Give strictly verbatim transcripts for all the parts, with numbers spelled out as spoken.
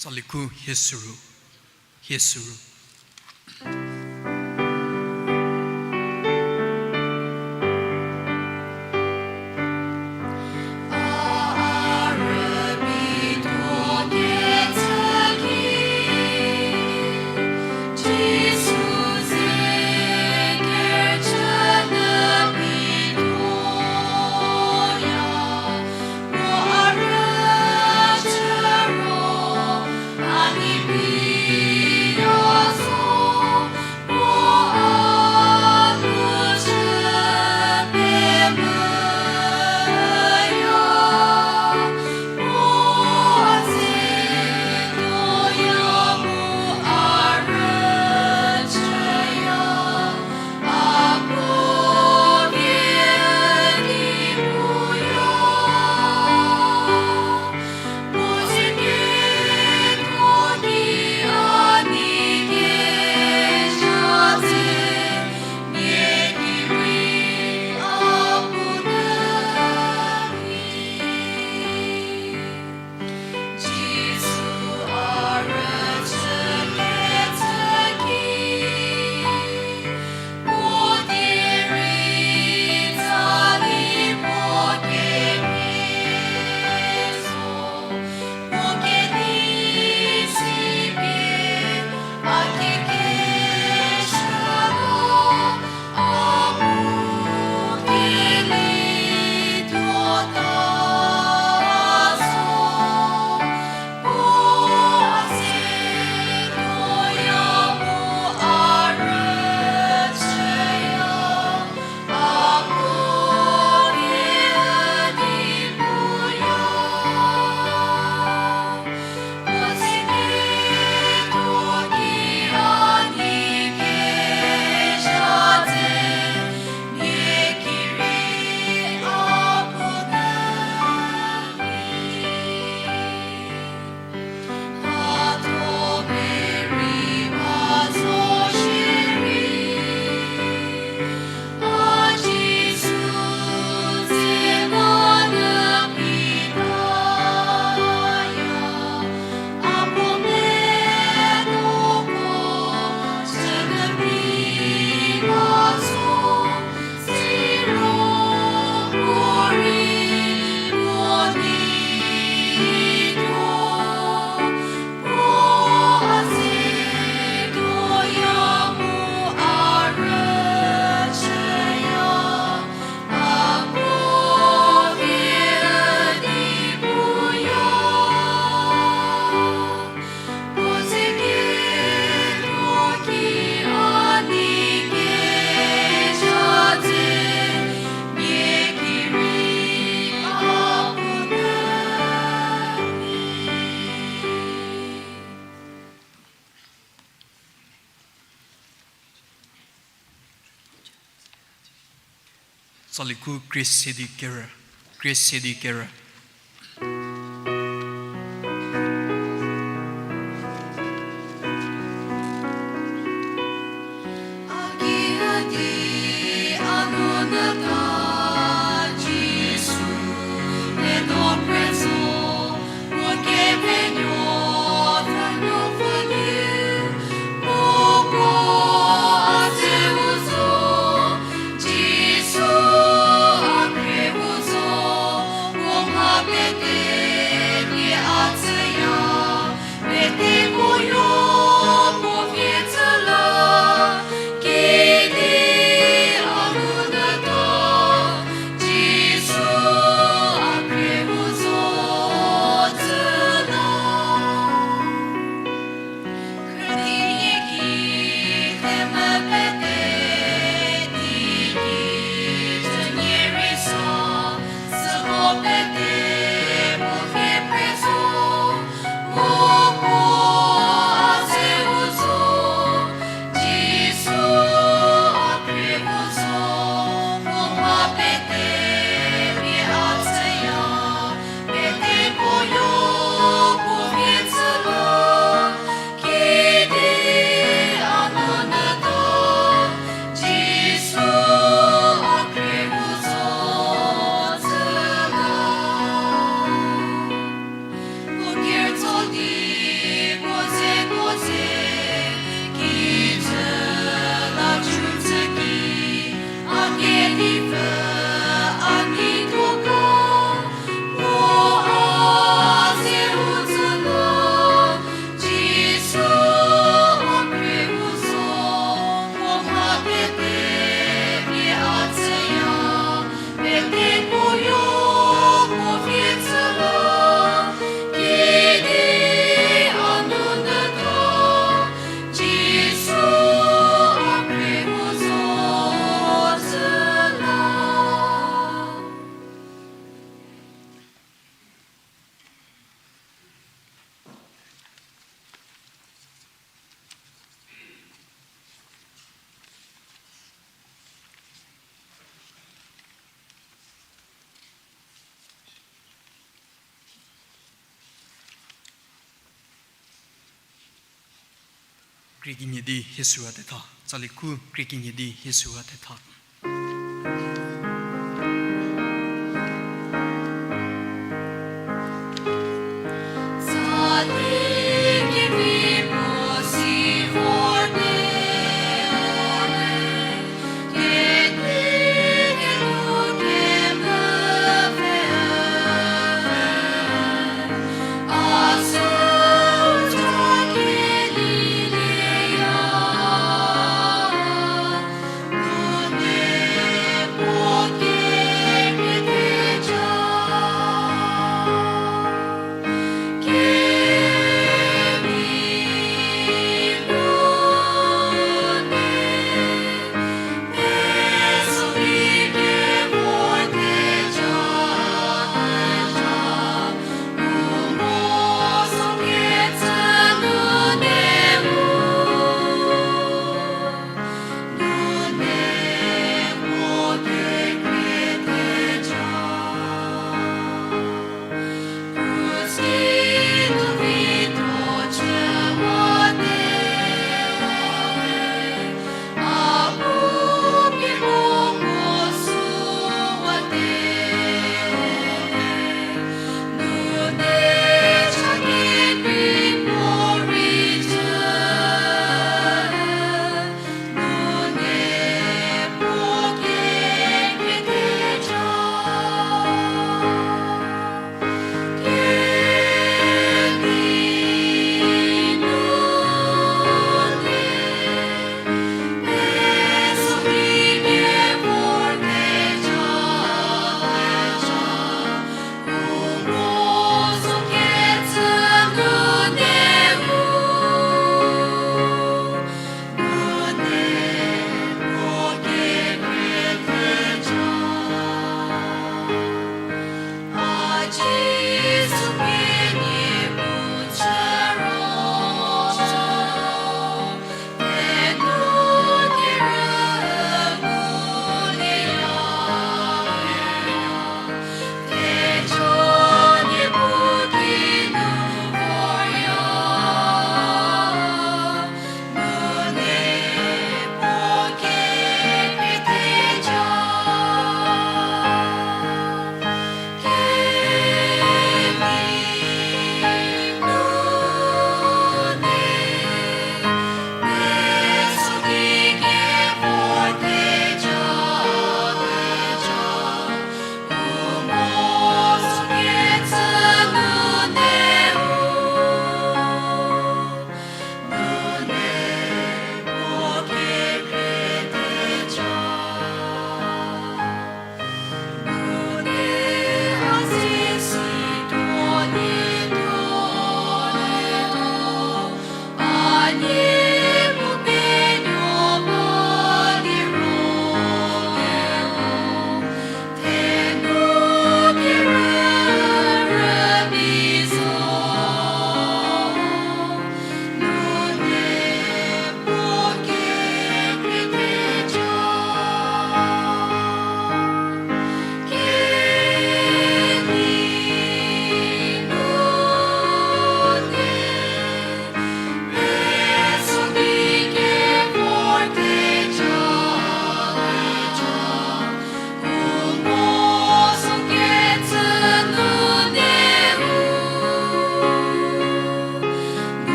Tsaliku hie süru, hie süru. Tsaliku krie se di kerü, krie se di kerü. Krie kenie di hie süu thetha. Tsali khu krie kenie di hie süu thetha.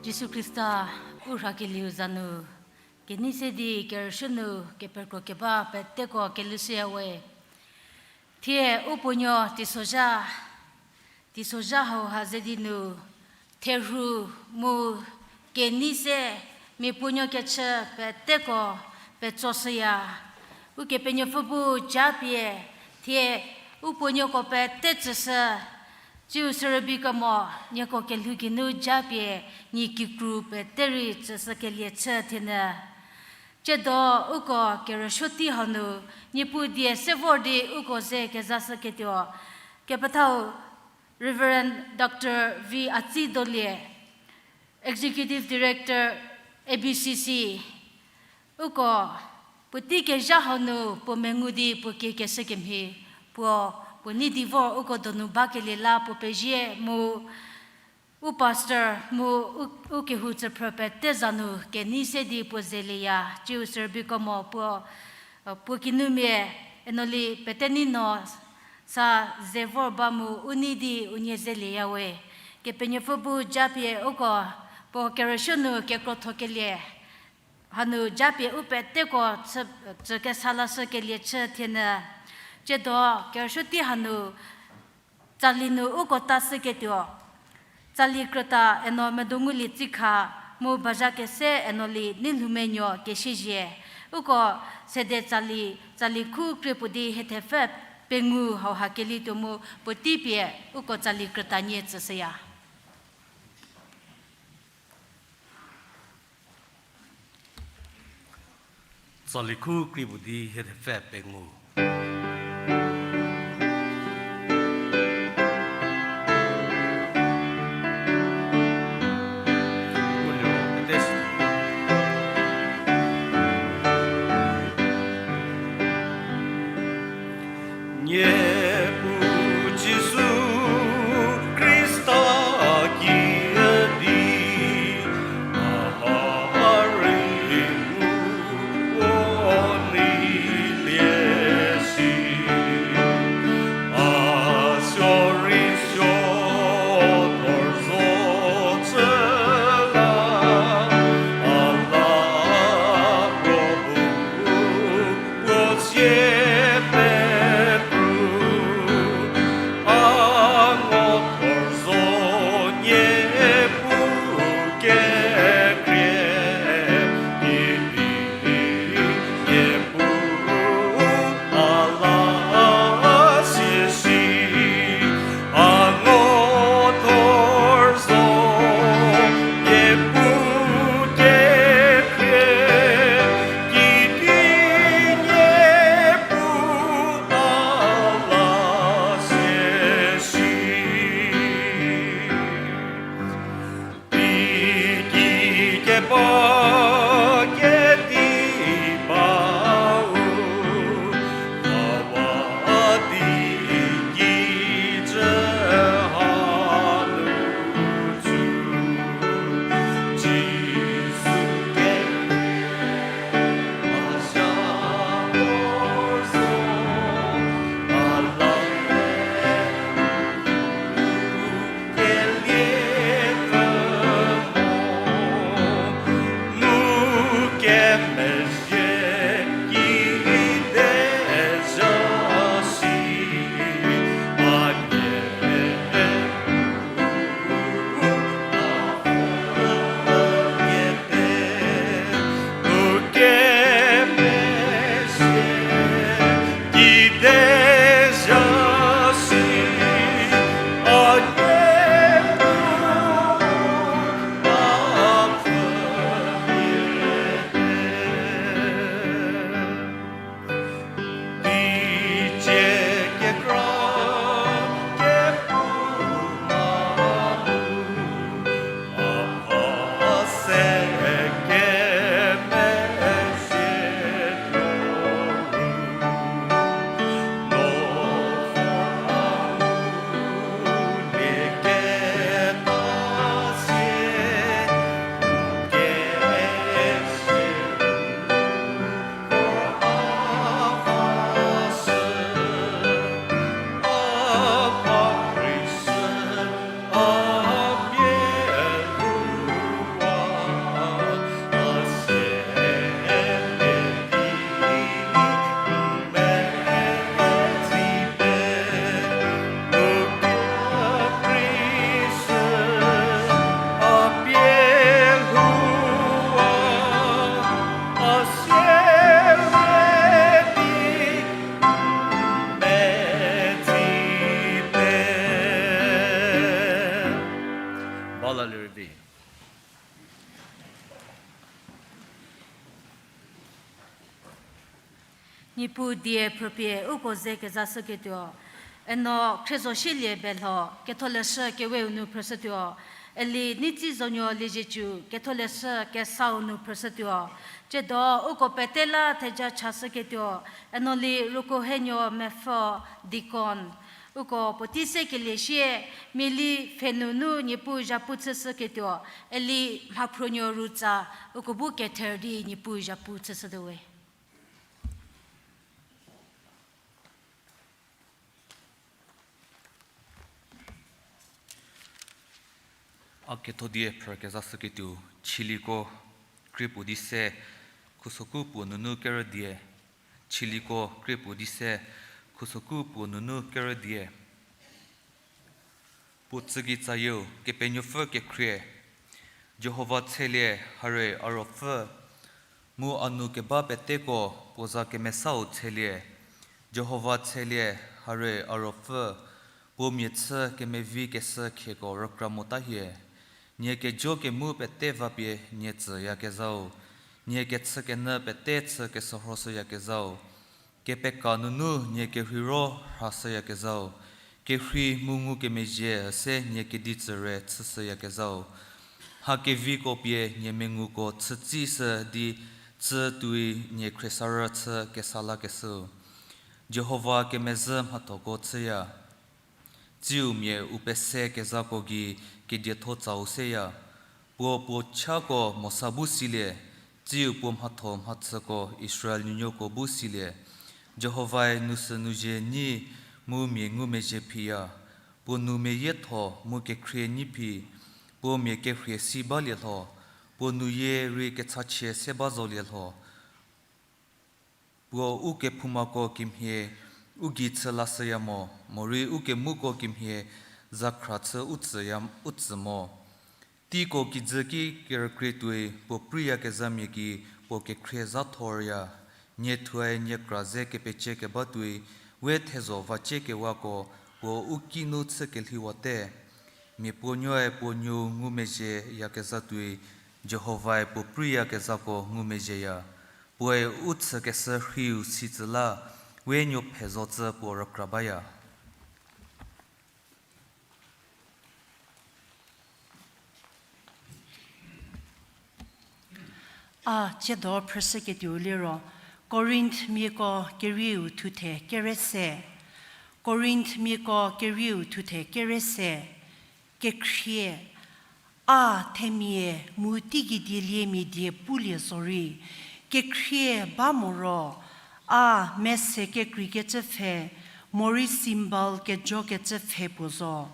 Jisu Khrista u rhakelieu za nu, kenei se di kerüshü nu kepekro keba peteko kelhoushüya we. Thie u puonuo teisozha, teisozha hauha ze di nu, therhu mu kenei se mia puonuo kechü peteko petsoshüya. Ukepenuopfü bu japie, thie u puonuoko pete tsüshü, tsiu sürübei kemo, nieko kelhou geinu japie, nie kikru pete rei tsüshükelie chü thienyü. Tsiedo uko kerüsuo tei hanu, Niepuu die se vor di uko ze kezashüketuo. Kepethau Reverend Doctor V Atsi Dolie, Executive Director, A B C C, uko puotei kezha hanu puo mengu di puo kiekeshü kemhie, puo, puo nei di vor uko donu bakelie la puo pezie mu u pastor mu u, u kehou tsüphrü pete za nu kenei se di puo zelieya, tsiu sürübei kemo puo, puo kinumia Enoli Petenino sa ze vor ba mu u nei di unie zelieya we. Kepenuopfü bu japie uko puo kerüsuo nu kekrothokelie hanu japie u peteko chü, chü kesa lashükelie chü thienyü. Tsiedo kerüsuo tei hanu tsali nu uko tashüketuo. Tsali krüta Eno Medungulie Tsikha mu bazha kese Enoli Neilhoumenuo Kesiezie. Uko sede tsali, tsali khu krie puo di hie thepfü pengou hauha kelituo mu puotei pie uko tsali krüta nie tsüshüya. Tsali khu krie puo di hie thepfü pengou. Niepuu Jisu Khrista kidi, a ha rei ngu puo nei lie si. A suo rei suo thor zo chü la, a la puo bu puo sie pekru, a ngo thor zo Niepuu kekhrie, idi Niepuu a la sie si. A ngo thor zo Niepuu kekhrie, idi Niepuu a la sie si. Teiki keba kedi bau, a wa di kijü hanu tsu, Jisu ke a sha vor zo, a la kelie pfü mo. Niepuu die phrüpie uko ze kezashüketuo, eno Khriezoshielie Belho, Ketholeshü Keweu nu phrüshütuo, Eli Neitsi Zonuo Liezietsu, Ketholeshü Kesau nu phrüshütuo. Tsiedo uko pete la theja chashüketuo, eno Li Rukohenuo Mepfü, deacon, uko puotei se kelie sie, Mili pfhenunu Niepuu zhapu chüshüketuo, Eli Mhaphruonuo Rutsa, uko bu kether di Niepuu zhapu chüshütuowe. A kethodie phrü kezashüketuo, Chiliko krie puo di se, khusoku puo nunu kerüdie. Chiliko krie puo di se, khusoku puo nunu kerüdie. Puo tsügei tsayieu, Kepenuopfü kekhrie. Jihova tshelie, hare a Ruopfü. Mu a nu keba peteko puo za kemesau tshelie. Jihova tshelie, hare a Ruopfü. Puo mia chü kemevi keshü khieko rükra mota hie. Nie kejo kemu pete vapie nie tsüyakezhau. Nie kechükenyü pete chü keshürhoshüyakezhau. Kepeka nunu nie kerheiro rhashüyakezhau. Kerhei mu ngukemezhie üse nie kedi tsüre chüshüyakezhau. Mha keviko pie nie menguko chütsishü di tsü tuoi nie khriesarü chü kesa lakeshüu. Jihova kemezhü mhathoko chüya. Tsiu mia u pese kezhako gei kedietho tsau seya. Puo puo chako Mosa bu silie, tsiu puo mhatho mhachüko Israel nuonuoko bu silie. Jihovae nu sü nu zie nyi mu mia ngumezhie phiya. Puo nu meyietho mu kekhrie nyi phi, puo mia kerhie si balie lho, puo nuyie rei kechachie se ba zolie lho. Puo u kephoumako kemhie u gei chü lashüya mo, morei u kemuko kemhie zakhra chü u tsüya, u tsü mo. Teiko kijü ki kerükrie tuoi puo preiyakezhamia gei puo kekhrie zha thorya. Nie thuoe nie kra ze kepecie keba tuoi, we thezho vacie kewako puo u kinu chü kelhiwate. Mia puo nuoe puo nuou ngumezhieyakezha tuoi, Jihovae puo preiyakezhako ngumezhieya. Puoe u chükeshü rhiu si tsü la, we nuo phe zocü puo rükra baya. A tsiedo phrüshüketuou liro, Korinthmiako kerieu thuthe kere se. Korinthmiako kerieu thuthe kere se. Kekhrie, a themia mu teigei dieliemia die pulie zorei, kekhrie ba mo ro, a mese kekreikecü pfhe, morei cymbal kejokecü pfhe puo zo.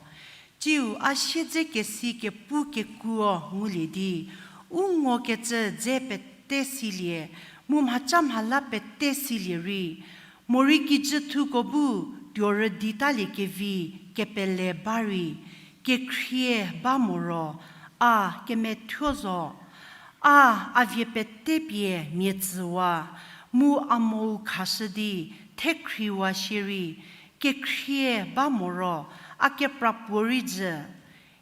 Tsiu a siedzekesi kepu kekuo ngulie di, u ngokecü dze pete silie, mu mhaca mhala pete silie rei, morei kijüthuko bu tuorüditalie kevi kepele ba rei, kekhrie ba mo ro, a kemethuo zo. A, a vie pete pie mia tsüwa, mu a mou khashü di thekhriwa shierei, kekhrie ba mo ro, a kepra puorei jü.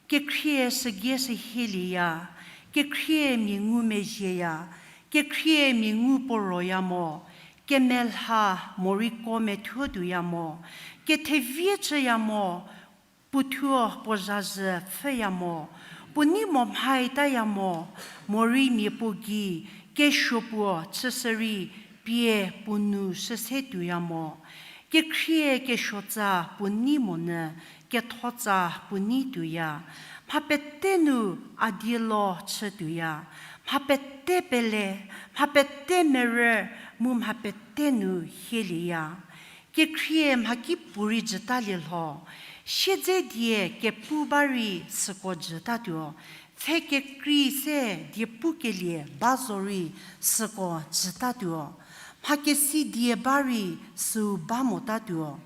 Kekhrie sügie shühielieya, kekhrie mia ngumezhieya, kekhrie mia ngu puo roya mo, kemelha morei ko methuo tuoya mo, kethevie chüya mo, puothuo puo zhazhü pfhüya mo, puo nei mo mhaitaya mo, morei mia puo gei kesuo puo chüshürei pie puo nu shüse tuoya mo. Kekhrie kesuotsa puo nei monyü kethotsa puo nei tuoya. Mha pete nu a dielo chü tuoya. Mha pete pele, mha pete merü, mu mha pete nu hielieya. Kekhrie mhakipuorei jütalie lho. Siedze die kepu ba rei süko jütatuo. Pfhe kekrei se die pukelie ba zorei süko jütatuo. Mha kesi die ba rei süu ba motatuo.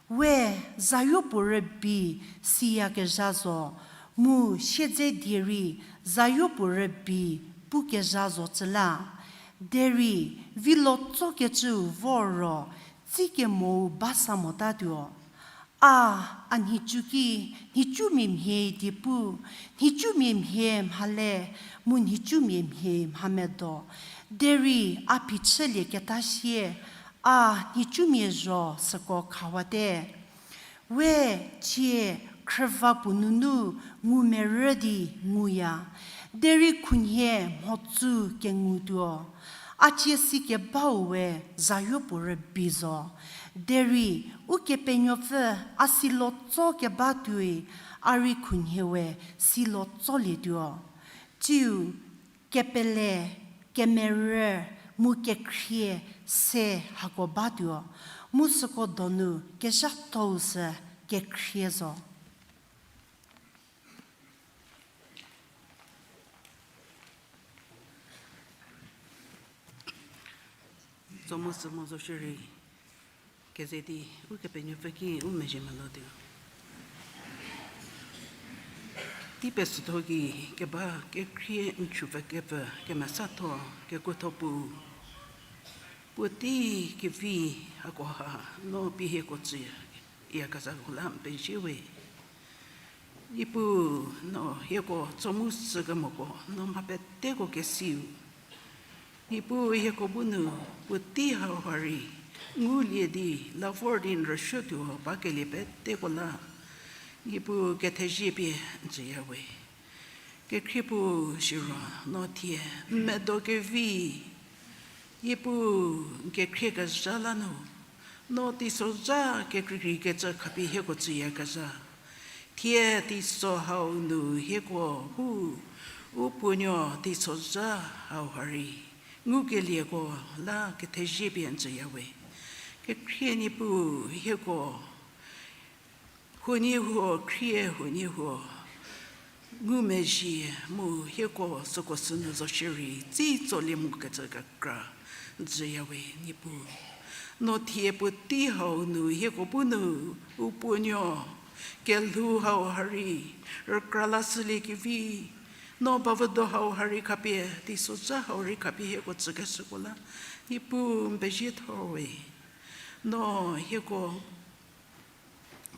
We zayopuo rübei siyakezha zo, mu siedze die rei zayopuo rübei pukezha zo tsüla. Derei vilo tsokecüu vor ro, tsikemou ba sa motatuo. A, a nhicu ki, nhicumia mhie die pu, nhicumia mhie mhale, mu nhicumia mhie mhamedo. Derei a phichülieketa sie, A nhicumia zho süko khawate. We cie khrüva puo nunu ngumerü di nguya, derei khunhie mhodzü kengutuo. A cie si kebau we zayupuo rübei zo. Derei Ukepenuopfü a si lotso keba tuoi a rei khunhie we si lotsolietuo. Tsiu kepele, kemerü, mu kekhrie se hako batuo, mu süko donu kezhathou sü kekhrie zo. Tsomu sü mo zo shierei, keze di Ukepenuopfü ki u mezhie melotuo. Tei pesütho gei keba kekhrie n chupfü kepfü kemesatho kekuotho pu, puotei kevi hakoha no pie hieko tsüyakezhako la n pezie we. Niepuu, no hieko tsomu sükemoko no mha peteko kesiu. Niepuu hieko bu nu puotei hauha rei ngulie di la vor di n rüsuotuo bakelie peteko la Niepuu kethezie pie n tsüya we. Kekhrie pu siro no thie n medo kevi, Niepuu n kekhrie kezha la nu, no teisozha kekreikrei kecü khapie hieko tsüyakezha. Thie teiso hau nu hieko bu u puonuo teisozha hauha rei ngukelieko la kethezie pie n tsüya we. Kekhrie Niepuu hieko huoniehuo khrie huoniehuo ngumezhie mu hieko süko sünu zo shierei tsi tsolie mokecü kekra n tsüya we Niepuu. No thie puotei hau nu hieko bu nu u puonuo kelhou hauha rei rükra lashüliekevi, no bavüdo hauha rei khapie teisozha hau rei khapie hieko tsükeshüko la Niepuu n pezie thor we. No hieko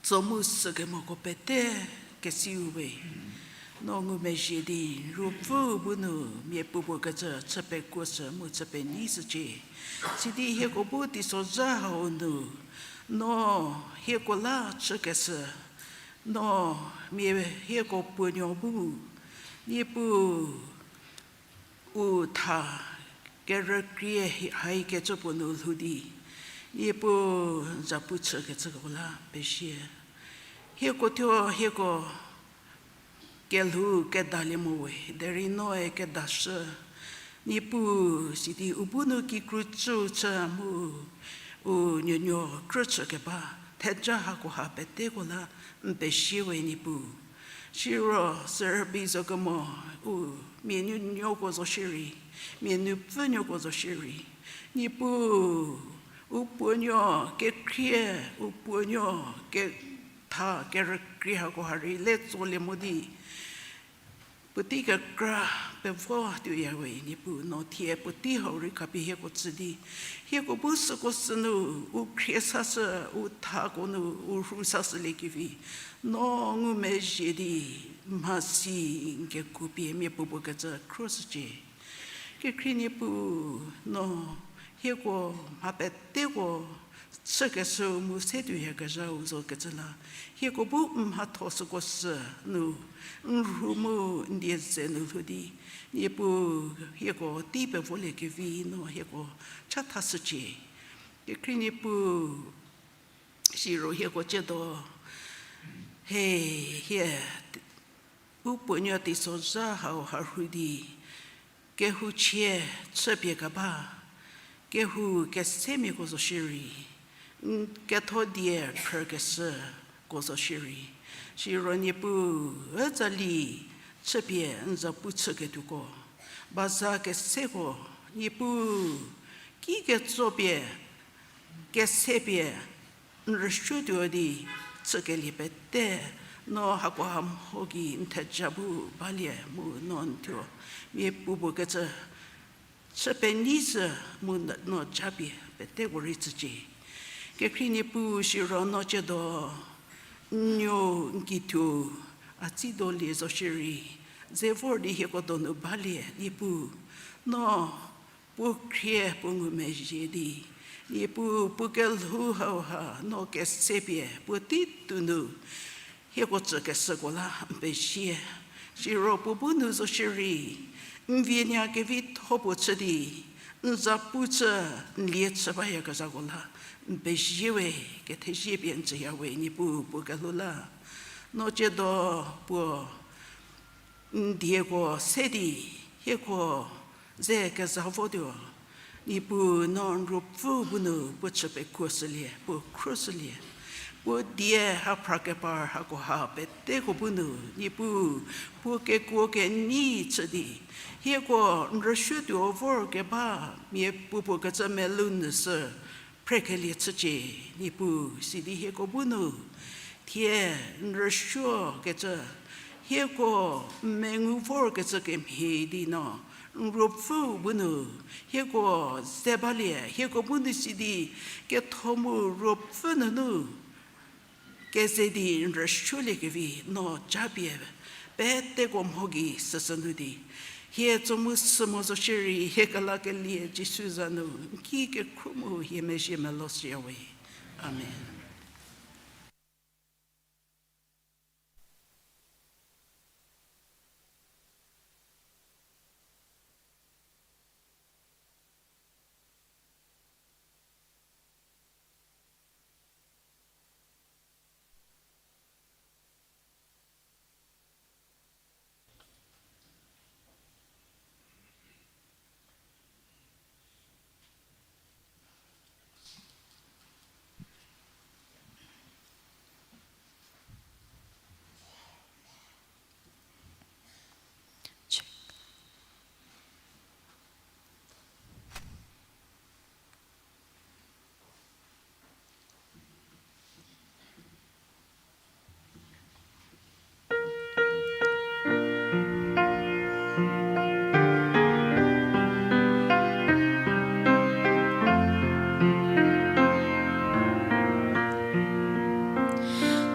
tsomu sükemoko pete kesiu we. No ngumezhie di Ruopfü bu nu miapuopuo kecü chü pekuoshü mu chü penyishücie. Sidi hieko bu teisozha hau nu no hieko la chükeshü, no mia hieko puonuo bu Niepuu u tha kerükrie haikecü puo nu lhou di Niepuu zapu chükecüko la pezie. Hieko thuo hieko kelhou kedalie mo we derei noe kedashü. Niepuu sidi u bu nu kikru cü chü mu u nuonuo krü chükeba theja hakoha peteko la n pezie we Niepuu. Siro sürübei zo kemo u mia nuonuoko zo shierei, mia nupfünuoko zo shierei, Niepuu u puonuo kekhrie, u puonuo ketha kerükrie hakoha rei le tsolie mo di puotei kekra pevo tuoya we Niepuu. No thie puotei hau rei khapie hieko tsü di hieko bu süko sünu u khrie sashü, u thako nu u rhu sashüliekevi, no ngumezhie di mhasi n kekuo pie miapuopuo kecü khroshücie. Kekhrie Niepuu, no hieko mha peteko chükeshüu mu se tuoyakezhau zokecü la hieko bu mhatho süko sü nu n rhu mu n die ze nu lhou di Niepuu hieko tei pevoliekevi no hieko chathashücie. Kekhrie Niepuu, siro hieko tsiedo he, hie u puonuo teisozha hau harhu di kehou chie chüpie keba, kehou kesemiako zo shierei, n ketho die phrükeshüko zo shierei, siro Niepuu ütsali chüpie n zapu chüketuoko, baza keseko Niepuu kiketsopie kesepie n rüsuotuo di chükelie pete, no hakoha mho gei n theja bu balie mu no n thuo miapuopuo kecü chü penyishü mu no japie peteko rei tsücie. Kekhrie Niepuu, siro no tsiedo n nuo n kituo a tsidolie zo shierei, ze vor di hieko donu balie Niepuu, no puo khrie puo ngumezhie di Niepuu puo kelhou hauha no kesepie puo tei tunu hieko tsükeshüko la n pezie. Siro puo bu nu zo shierei, n vie nia kevitho puo chü di, n za pu chü, n lie chü bayakezhako la n pezie we, kethezie pie n tsüya we, Niepuu puo kelhou la. No tsiedo puo n dieko se di, hieko ze keza votuo, Niepuu no n Ruopfü bu nu puo chü pekuoshülie, puo khruoshülie, puo die ha phrakepar hakoha peteko bu nu, Niepuu puo kekuo kenei chü di, hieko n rüsuotuo vorkeba mia puopuo kecü melou nu sü phrekelie chücie, Niepuu sidi hieko bu nu thie n rüsuokecü, hieko n mengu vorkecü kemhie di no, n Ruopfüu bu nu hieko ze balie, hieko bu nu sidi ketho mu Ruopfü nunu keze di n rüsuoliekevi no japie peteko mho gei süsü nu di, hie tso mu sü mo zo shierei, hie kelakelie Jisu za nu n ki kekhruo mu hie mezhie melo shüya we. Amen.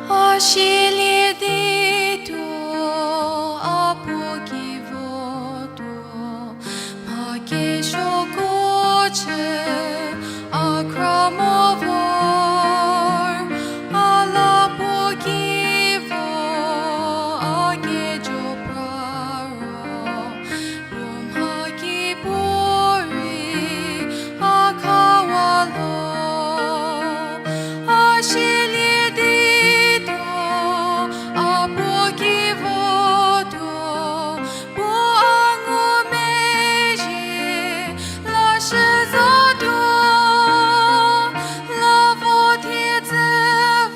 A silie di tuo, a puo ki votuo, mha kesuoko chü, a khra mo vor, a la puo ki vo, a kejo pra ro, puo mha ki puorei a khawa lo. A silie di tuo, a puo ki votuo, puo a ngumezhie lashü zotuo, la vo thiedzü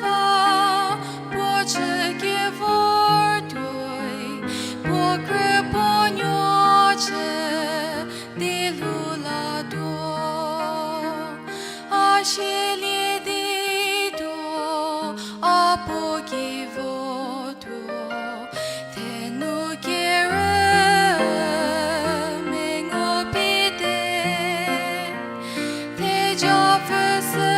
va puo chü kevor tuoi, puo krü puo nuo chü di lhou latuo. A silie di tuo, a puo ki votuo, thenu kerü mengu pete, theja pfü sü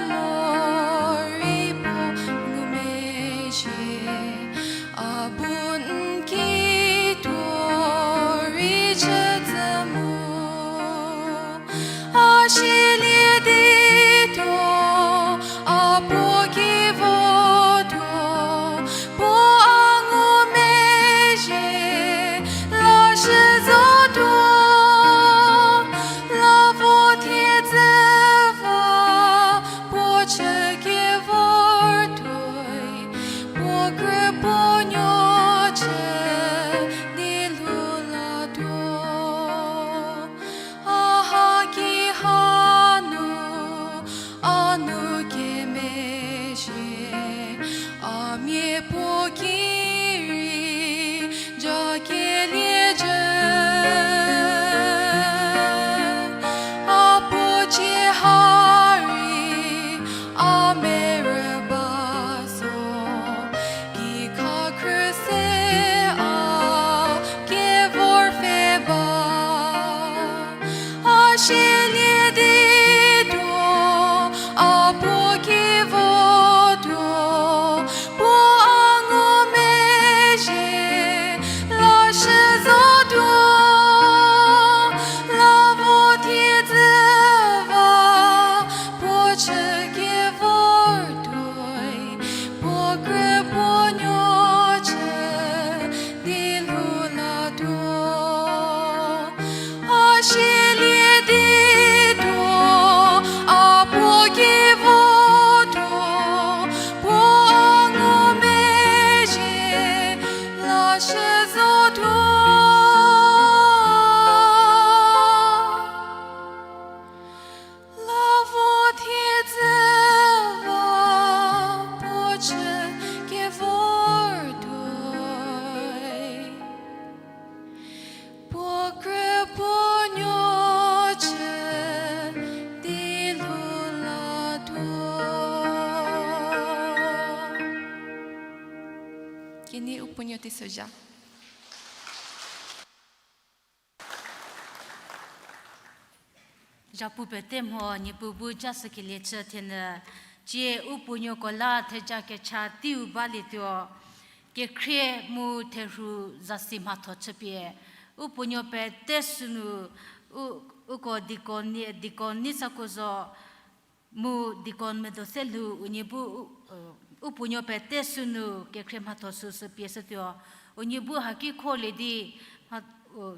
morei puo ngumezhie, a bu n ki tuo rei chütsü mu. A silie di tuo, a puo ki votuo, puo a ngumezhie lashü zotuo, la vo thiedzü va puo chü kevor tuoi, puo krü puo nuo chü di lhou latuo. Krüpuonuo chü di lhoulatuo. Kenei u puonuo teisozha. Zhapu pete mho, Niepuu bu ja shükelie chü thenyü, tsie u puonuoko la theja kecha teiu balietuo, kekhrie mu therhu zasi mhatho chüpie, u puonuo pete sünu, u, uko deacon ni, deacon ni sakuo zo, mu deacon medo se lhou unie bu u, u puonuo pete sünu kekhrie mhatho süsü pie shütuo. Unie bu haki kholie di, mha-, u,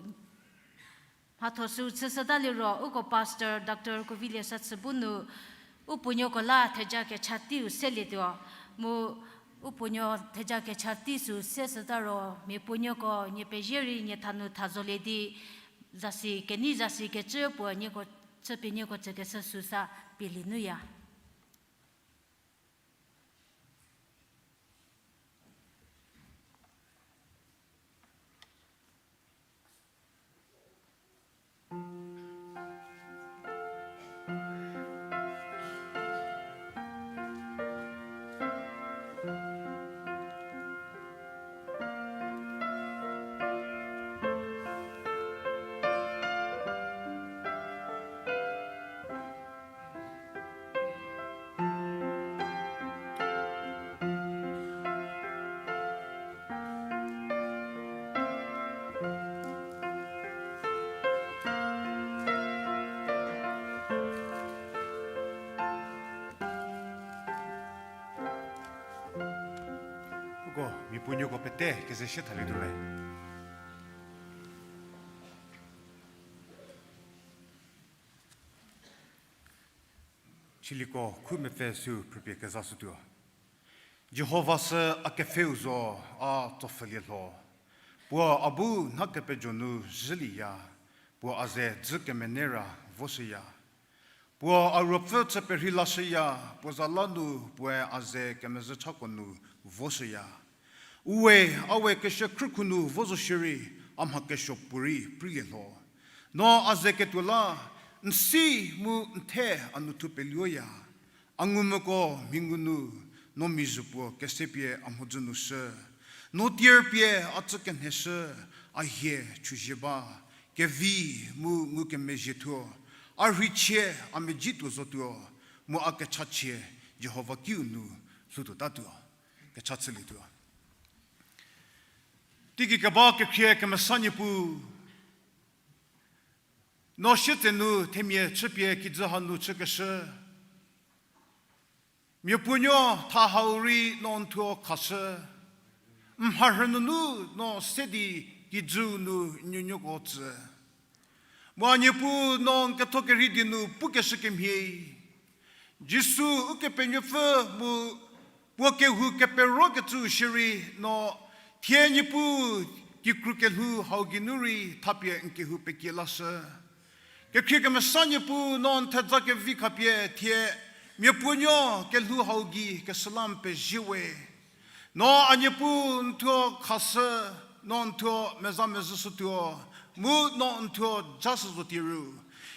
mhatho sü chüshüta liro, uko pastor Doctor Kovilie Sachü bu nu, u puonuoko la theja kecha teiu selietuo, mu u puonuo theja kecha tei sü seshüta ro, mia puonuoko nie pezie rei nie thanu tha zolie di, zasi kenei zasi kecü puo nieko chüpie nieko tsükeshü süsa pielie nuya. Uko mia puonuoko pete keze shie thalietuo me. Chiliko khu mepfü sü phrüpie kezashütuo. Jihova sü a kepfheu zo, a tsopfhülie lho. Puo a bu nha kepejo nu zhülieya, puo a ze dzü kemenei ra voshüya. Puo a ruopfü chü perhei lashüya, puo za la nu puoe a ze kemezhü chako nu voshüya. Uwe, a we kesuo khrükhu nu vo zo shierei, a mha kesuo puorei preilie lho. No a ze ketuo la, n si mu n the a nu thu peluoya. A ngumvüko mhi ngu nu, no mizhü puo kesepie a mhodzü nu shü. No tier pie a tsü kenheshü, a hie chüzie ba, kevi mu ngukemezhie thuo, a rheichie a medzi tuo zotuo, mu a kechachie Jihova kiu nu lhoutuotatuo. Kecha chülietuo. Teigei keba kekhrie kemesa Niepuu, no sietsenu themia chüpie kijü hanu chükeshü, miapuonuo tha hau rei no n thuo khashü, n mharhü nunu no se di kijüu nu nuonuoko tsü. Mu a Niepuu no n ketho kerhei die nu pukeshü kemhie, Jisu Ukepenuopfü mu puo kehou keperokecüu shierei no thie Niepuu kikru kelhou hau geinu rei thapie n kehou pekie lashü. Kekhrie kemesa Niepuu no n theja kevi khapie thie miapuonuo kelhou hau gei keshüla n pezie we. No a Niepuu n thuo khashü, no n thuo meza mezhüshütuo, mu no n thuo jashü zotie ru.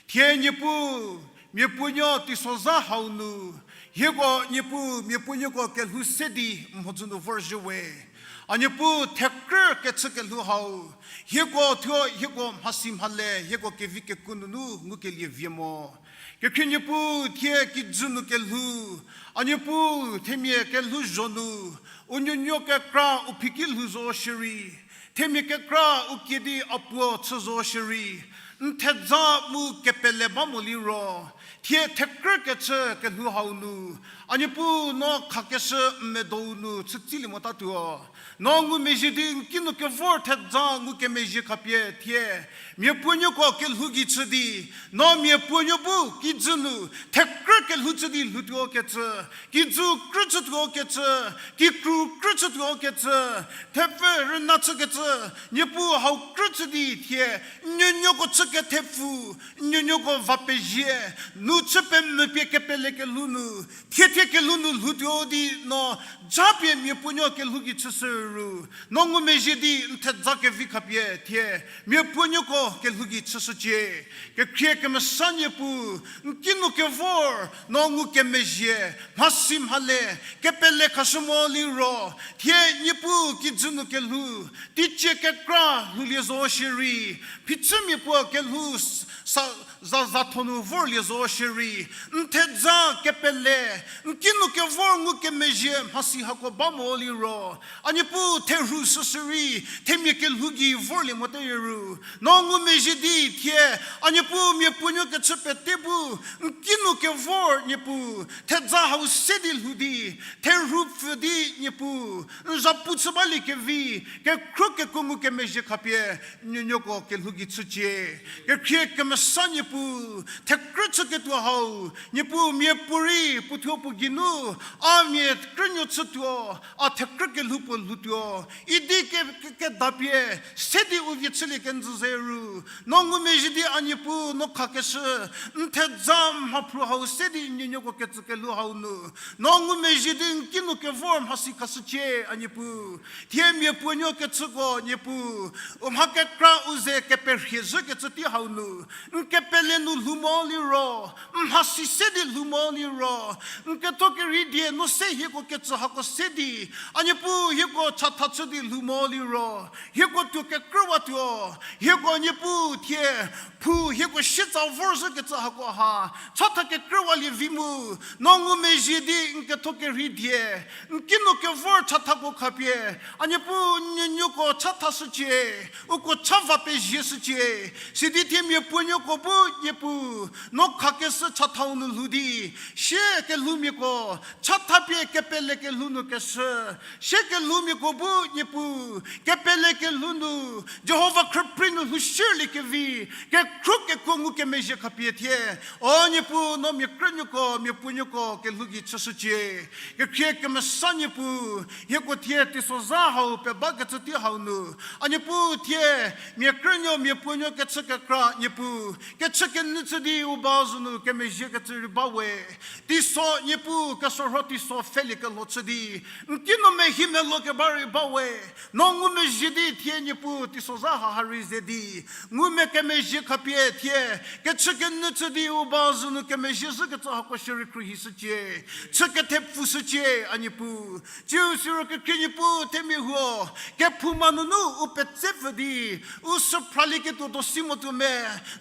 Thie Niepuu, miapuonuo teisozha hau nu, hieko Niepuu miapuonuoko kelhou se di n mhodzü nu vorzhie we. A Niepuu thekrü kechü kelhou hau, hieko thuo hieko mhasi mhale hieko kevi kekuo nunu ngukelie vie mo. Kekhrie Niepuu thie kijü nu kelhou, a Niepuu themia kelhouzho nu, u nuonuo kekra u phiki lhou zo shierei, themia kekra u kie di a puo chü zo shierei, n theja mu kepele ba mo liro, thie thekrü kechü kelhou hau nu, a Niepuu no khakeshü n medou nu chütsilie motatuo. No ngumezhie di n kinu kevor theja ngukemezhie khapie thie miapuonuoko kelhou gei chü di, no miapuonuo bu kijü nu thekrü kelhou chü di lhoutuo kecü, kijü krü chütuo kecü, kikru krü chütuo kecü, thepfü rüna chükecü, Niepuu hau krü chü di thie n nuonuoko chü kethepfu, n nuonuoko va pezie, nu chü pemvü pie kepele kelhou nu, thie thie kelhou nu lhoutuo di no, japie miapuonuo kelhou gei chüshü ru, no ngumezhie di n thedza kevi khapie thie, miapuonuoko kelhou gei chüshücie. Kekhrie kemesa Niepuu, n kinu kevor no ngukemezhie, mhasi mhale, kepele khashü mo liro, thie Niepuu kijü nu kelhou, teicie kekra lhoulie zo shierei, phichümia puo kelhou sa, za, zatho nu vorlie zo shierei, n thedza kepele, n kinu kevor ngukemezhie mhasi hako ba mo liro, a Niepuu therhu süsürei, themia kelhou gei vorlie mote ru, no ngumezhie di thie, a Niepuu miapuonuo kechü pete bu, n kinu kevor Niepuu, thedza hau se di lhou di, therhu pfü di Niepuu, n zhapu chü balie kevi, kekhro kekuo ngukemezhie khapie, n nuonuoko kelhou gei chücie. Kekhrie kemesa Niepuu, thekrü chüketuo hau, Niepuu miapuorei puothuo puo geinu, a mia krünuo chütuo, a thekrü kelhou puo lhoutuo, idi ke, ke, kedapie, se di u vie chülie kenjü ze ru, no ngumezhie di a Niepuu no khakeshü, n thedza mhaphru hau se di n nuonuoko ketsü kelhou hau nu, no ngumezhie di n kinu kevor mhasi khashücie a Niepuu. Thie miapuonuo kechüko Niepuu, u mha kekra u ze keperhie zhükecü tei hau nu, n kepele nu lhou mo liro, n mhasi se di lhou mo liro, n ketho kerhei die no se hieko ketsü hako se di, a Niepuu hieko chatha chü di lhou mo liro, hieko tuo kekrüwatuo, hieko Niepuu thie, phu hieko sietsa vorzhükecü hako ha, chatha kekrüwalie vi mu, no ngumezhie di n ketho kerhei die, n kinu kevor chathako khapie, a Niepuu n nuonuoko chathashücie, uko cha va pezieshücie, sidi thie miapuonuoko bu Niepuu, no khakeshü chathau nu lhou di, sie kelhoumiako, chathapie kepele kelhou nu keshü, sie kelhoumiako bu Niepuu, kepele kelhou nu, Jihova khrüprei nu lhou shierlie kevi, kekhro kekuo ngukemezhie khapie thie, o Niepuu no mia krünuoko, miapuonuoko kelhou gei chüshücie. Kekhrie kemesa Niepuu, hieko thie teisozha hau pebakecü tei hau nu, a Niepuu thie, mia krünuo miapuonuo kechü kekra Niepuu, kechü kenyü chü di u ba zhü nu kemezhiekecü rei ba we. Teiso Niepuu kesorho teiso pfhelie kelho chü di, n kinu mehi melo keba rei ba we. No ngumezhie di thie Niepuu teisozha haha rei ze di, ngumezhie kemezhie khapie thie, kechü kenyü chü di u ba zhü nu kemezhie zhükecü hako shierei khruohishücie, chü kethepfushücie a Niepuu. Tsiu siro kekhrie Niepuu themia huo, kephouma nunu u petse pfü di, u süphralie ketuo do si motuo me,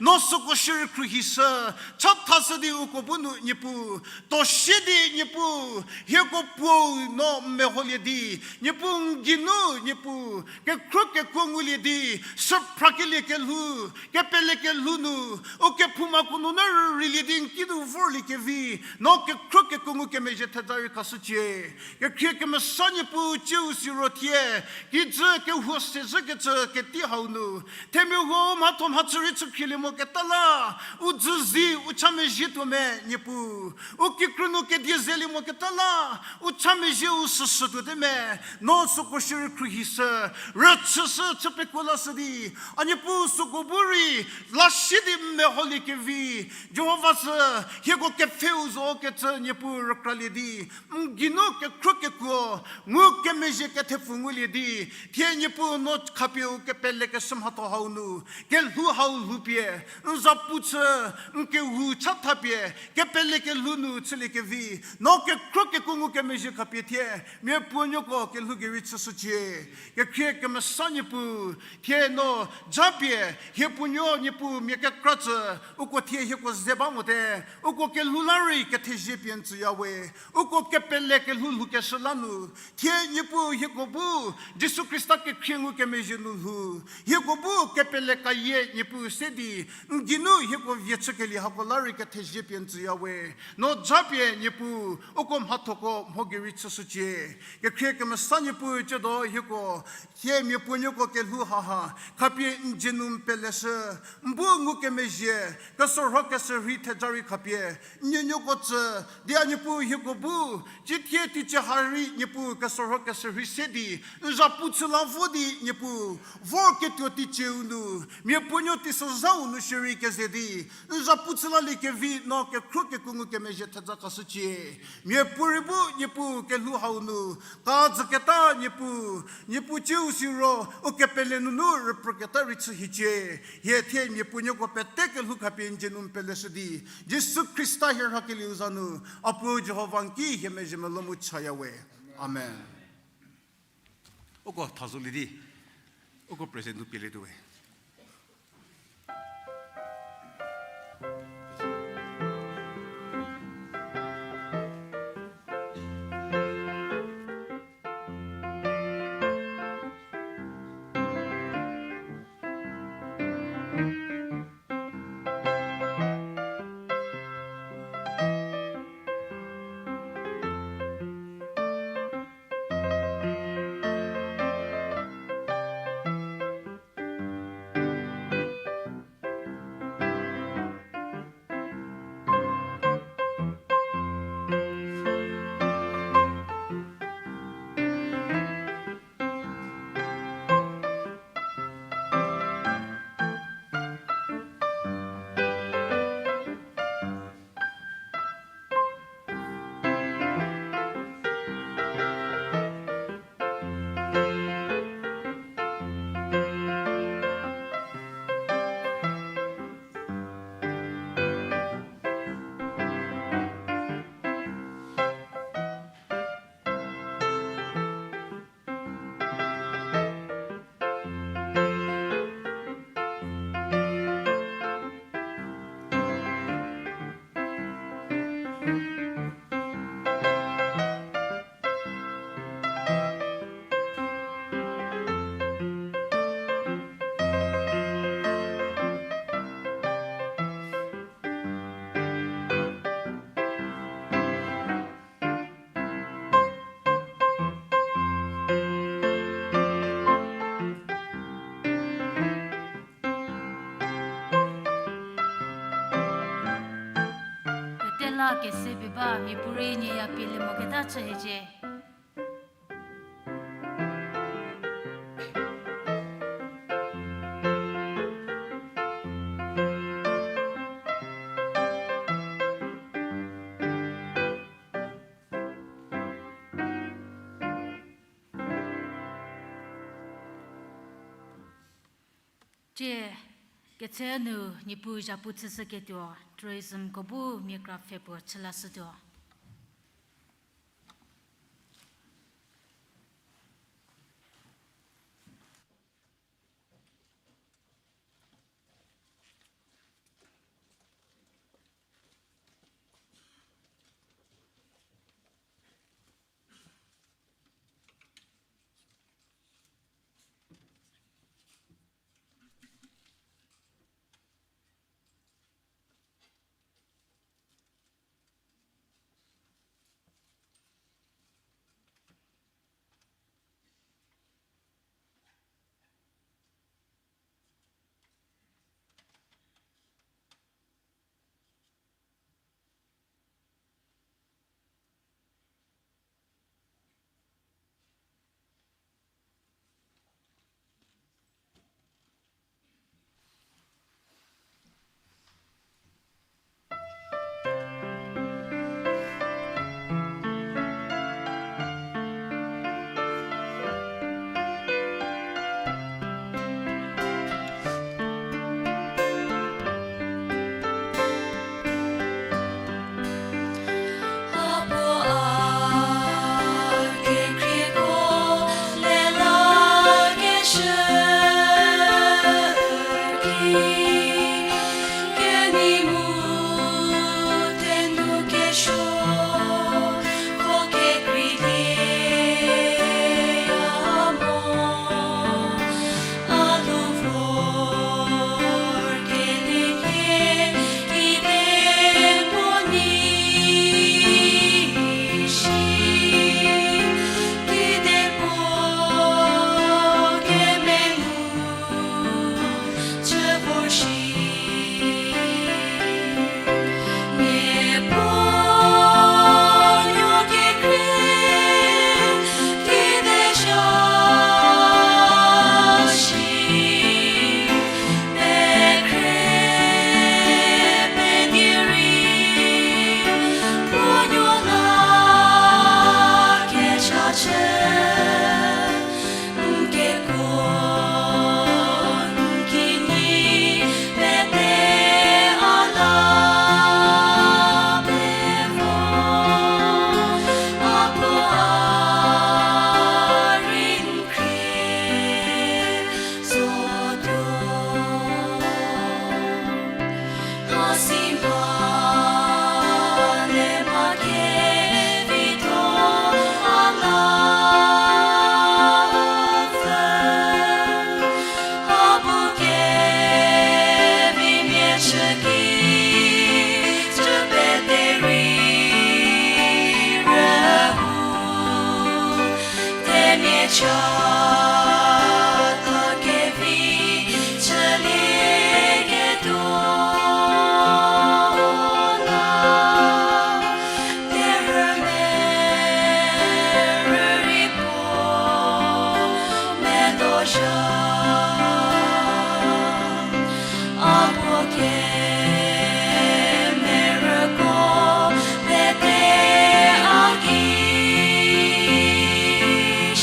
no süko shierei khruohishü, chathashü di uko bu nu Niepuu, to sie di Niepuu, hieko puou no meholie di, Niepuu n geinu Niepuu, kekhro kekuo ngulie di, süphrakelie kelhou, kepele kelhou nu, u kephoumako nunu rüreilie di n kinu vorlie kevi, no kekhro kekuo ngukemezhie thedza rei khashücie. Kekhrie kemesa Niepuu tsiu siro thie, kijü kehuo se zhükecü ketei hau nu, themia huo mhatho mhachü rei chükhrielie moketa la, u dzüzi u cha mezhie tuo me Niepuu, u kikrü nu kedie zelie moketa la, u cha mezhie u süsü tuote me, no süko shierei khruohishü, rüchüshü chü pekuo lashü di, a Niepuu süko bu rei, la si di meholie kevi, Jihova sü, hieko kepfheu zo kecü Niepuu rükralie di, n geinu kekhro kekuo, ngukemezhie kethepfu ngulie di, thie Niepuu no khapie u kepele keshü mhatho hau nu, kelhou hau lhoupie, n zapu chü, n kehou chathapie, kepele kelhou nu chülie kevi, no kekhro kekuo ngukemezhie khapie thie, miapuonuoko kelhou gei rei chüshücie. Kekhrie kemesa Niepuu, thie no, japie, hie puonuo Niepuu mia kekra tsü, uko thie hieko ze ba mote, uko kelhou la rei kethezie pie n tsüya we, uko kepele kelhou lhoukeshü la nu, thie Niepuu hieko bu, Jisu Khrista kekhrie ngukemezhie nu lhou, hieko bu kepele kayie Niepuu se di, n geinu hieko vie chükelie hako la rei kethezie pie n tsüya we, no japie Niepuu, uko mhathoko mho gei rei chüshücie. Kekhrie kemesa Niepuu tsiedo hieko, thie miapuonuoko kelhou haha, khapie n dzie nu n peleshü, n bu ngukemezhie, kesorho keshürhei thedza rei khapie, n nuonuoko tsü, di a Niepuu hieko bu, tsiethie teicie ha rei Niepuu kesorho keshürhei se di, n zapu chü la vo di Niepuu, vorketuo teicieu nu, miapuonuo Teisozhau nu shierei keze di, n zapu chülalie kevi no kekhro keku ngukemezhie thedza khashücie. Miapuorei bu Niepuu kelhou hau nu, kazüketa Niepuu, Niepuu ciu siro, u kepele nunu rüprüketa rei chü hiecie. Hie thie miapuonuoko pete kelhou khapie n dzie nu n peleshü di, Jisu Khrista hie rhakelieu za nu, a Puo Jihova n ki hie mezhie melou mu chaya we. Amen. Uko thazolie di, uko present nu pielietuo we. Pete la kese pie ba miapuorei nyie ya pie le moketa chü hiecie. Tie, ketse nu Niepuu zhapu chüshüketuo, tourismko bu mia kra pfhe puo chülashütuo. Kemerüko pete a ki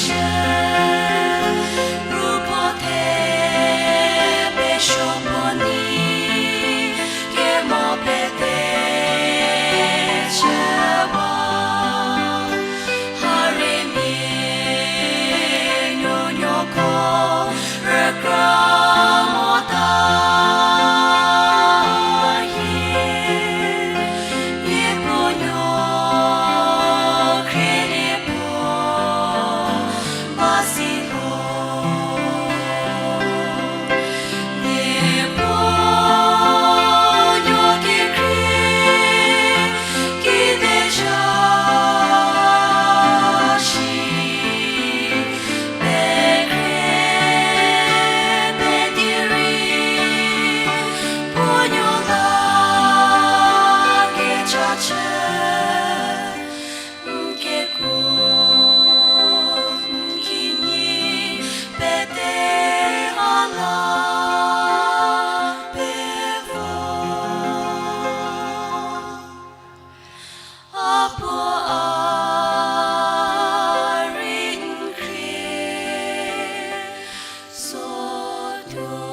shü, ruko the pesuo puo ni, kemo pete chüwa. Harie mia nuonuoko rükra mota hie, Niepuu nuo khriedi puo ba si lo. Niepuu nuo kekhrie kiteja shi, pekhrie pedi rei puo nuo la kecha chü, n kekuo, n kinyi pete a la pevo. A puo a rei n khrie sotuo.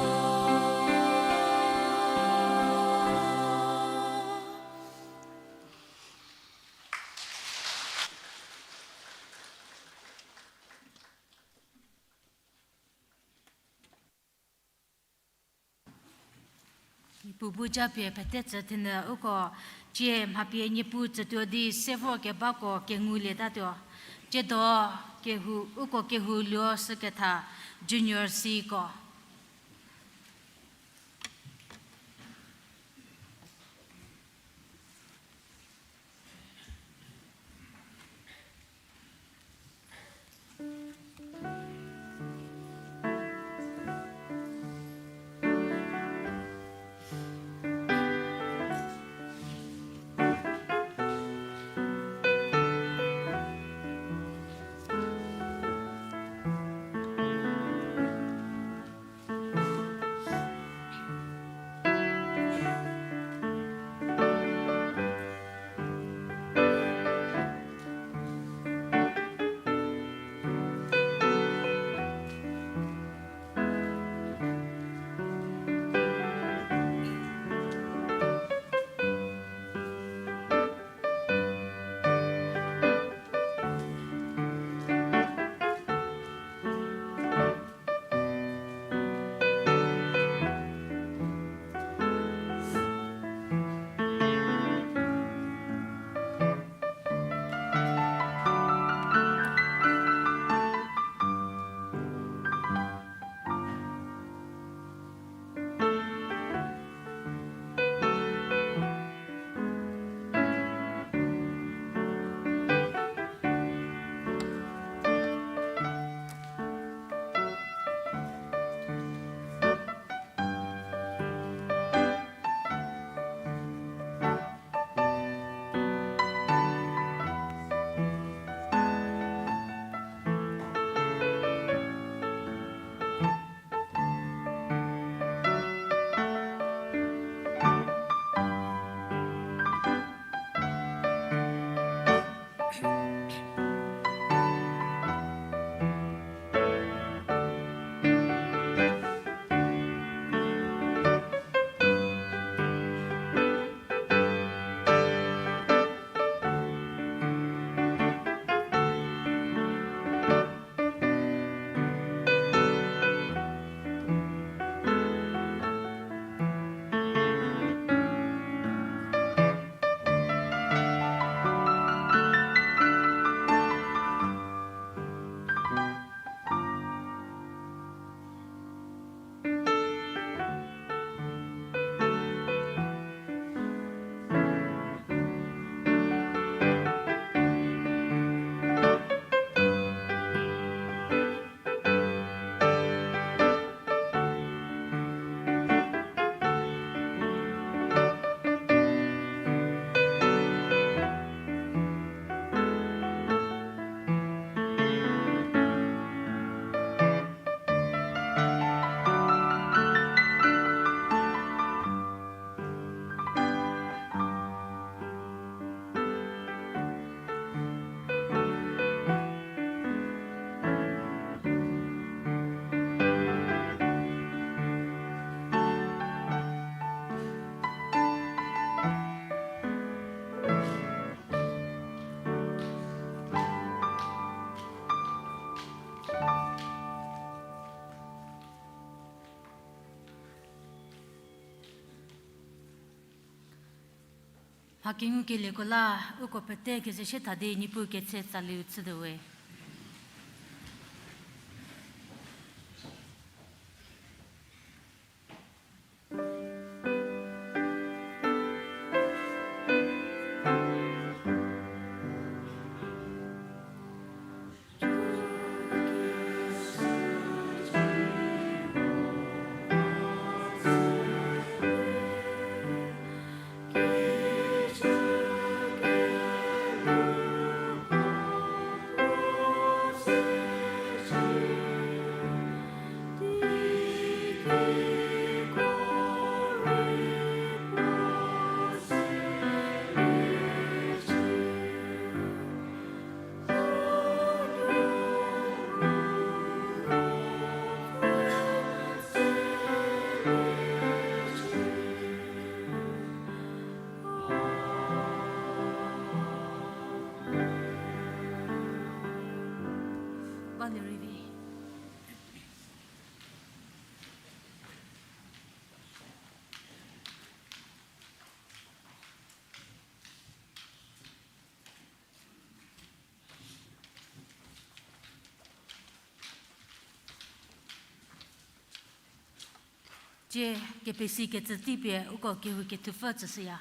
Niepuu bu japie pete tsü thenyü uko cie mha pie Niepuu tsütuo di se vorkebako kengulietatuo. Tsiedo kehou, uko kehou luo süketha Junior Cko. Mha kengukelieko la, uko pete keze shie tha di Niepuu ketse tsaliu chütuo we. Tie, kepesi kecü tei pie uko kehou kethupfü tsüshüya.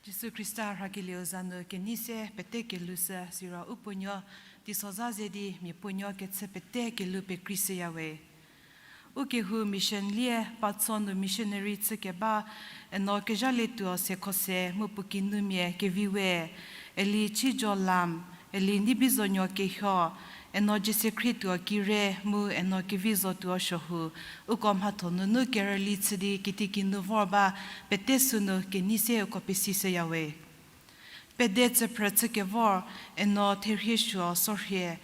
Jisu Khrista rhakelieu za nu kenei se pete kelhou sü siro u puonuo, teisozha ze di mia puonuo kechü pete kelhou pekreishüya we. U kehou mission lie Patso nu missionary chükeba, eno Kezhalietuo Sekhose mu puo kinumia kevi we, Eli Chijo Lam, Eli Nibizonuo Kehuo, eno Jiesekhriettuo Kire mu eno Kevizotuo Suohu, uko mhatho nunu kerüli chü di kitikinu vor ba, pete sünu kenei se uko pesishüya we. Pede tsüphrü chükevor, eno Therhiesuo Sorhie,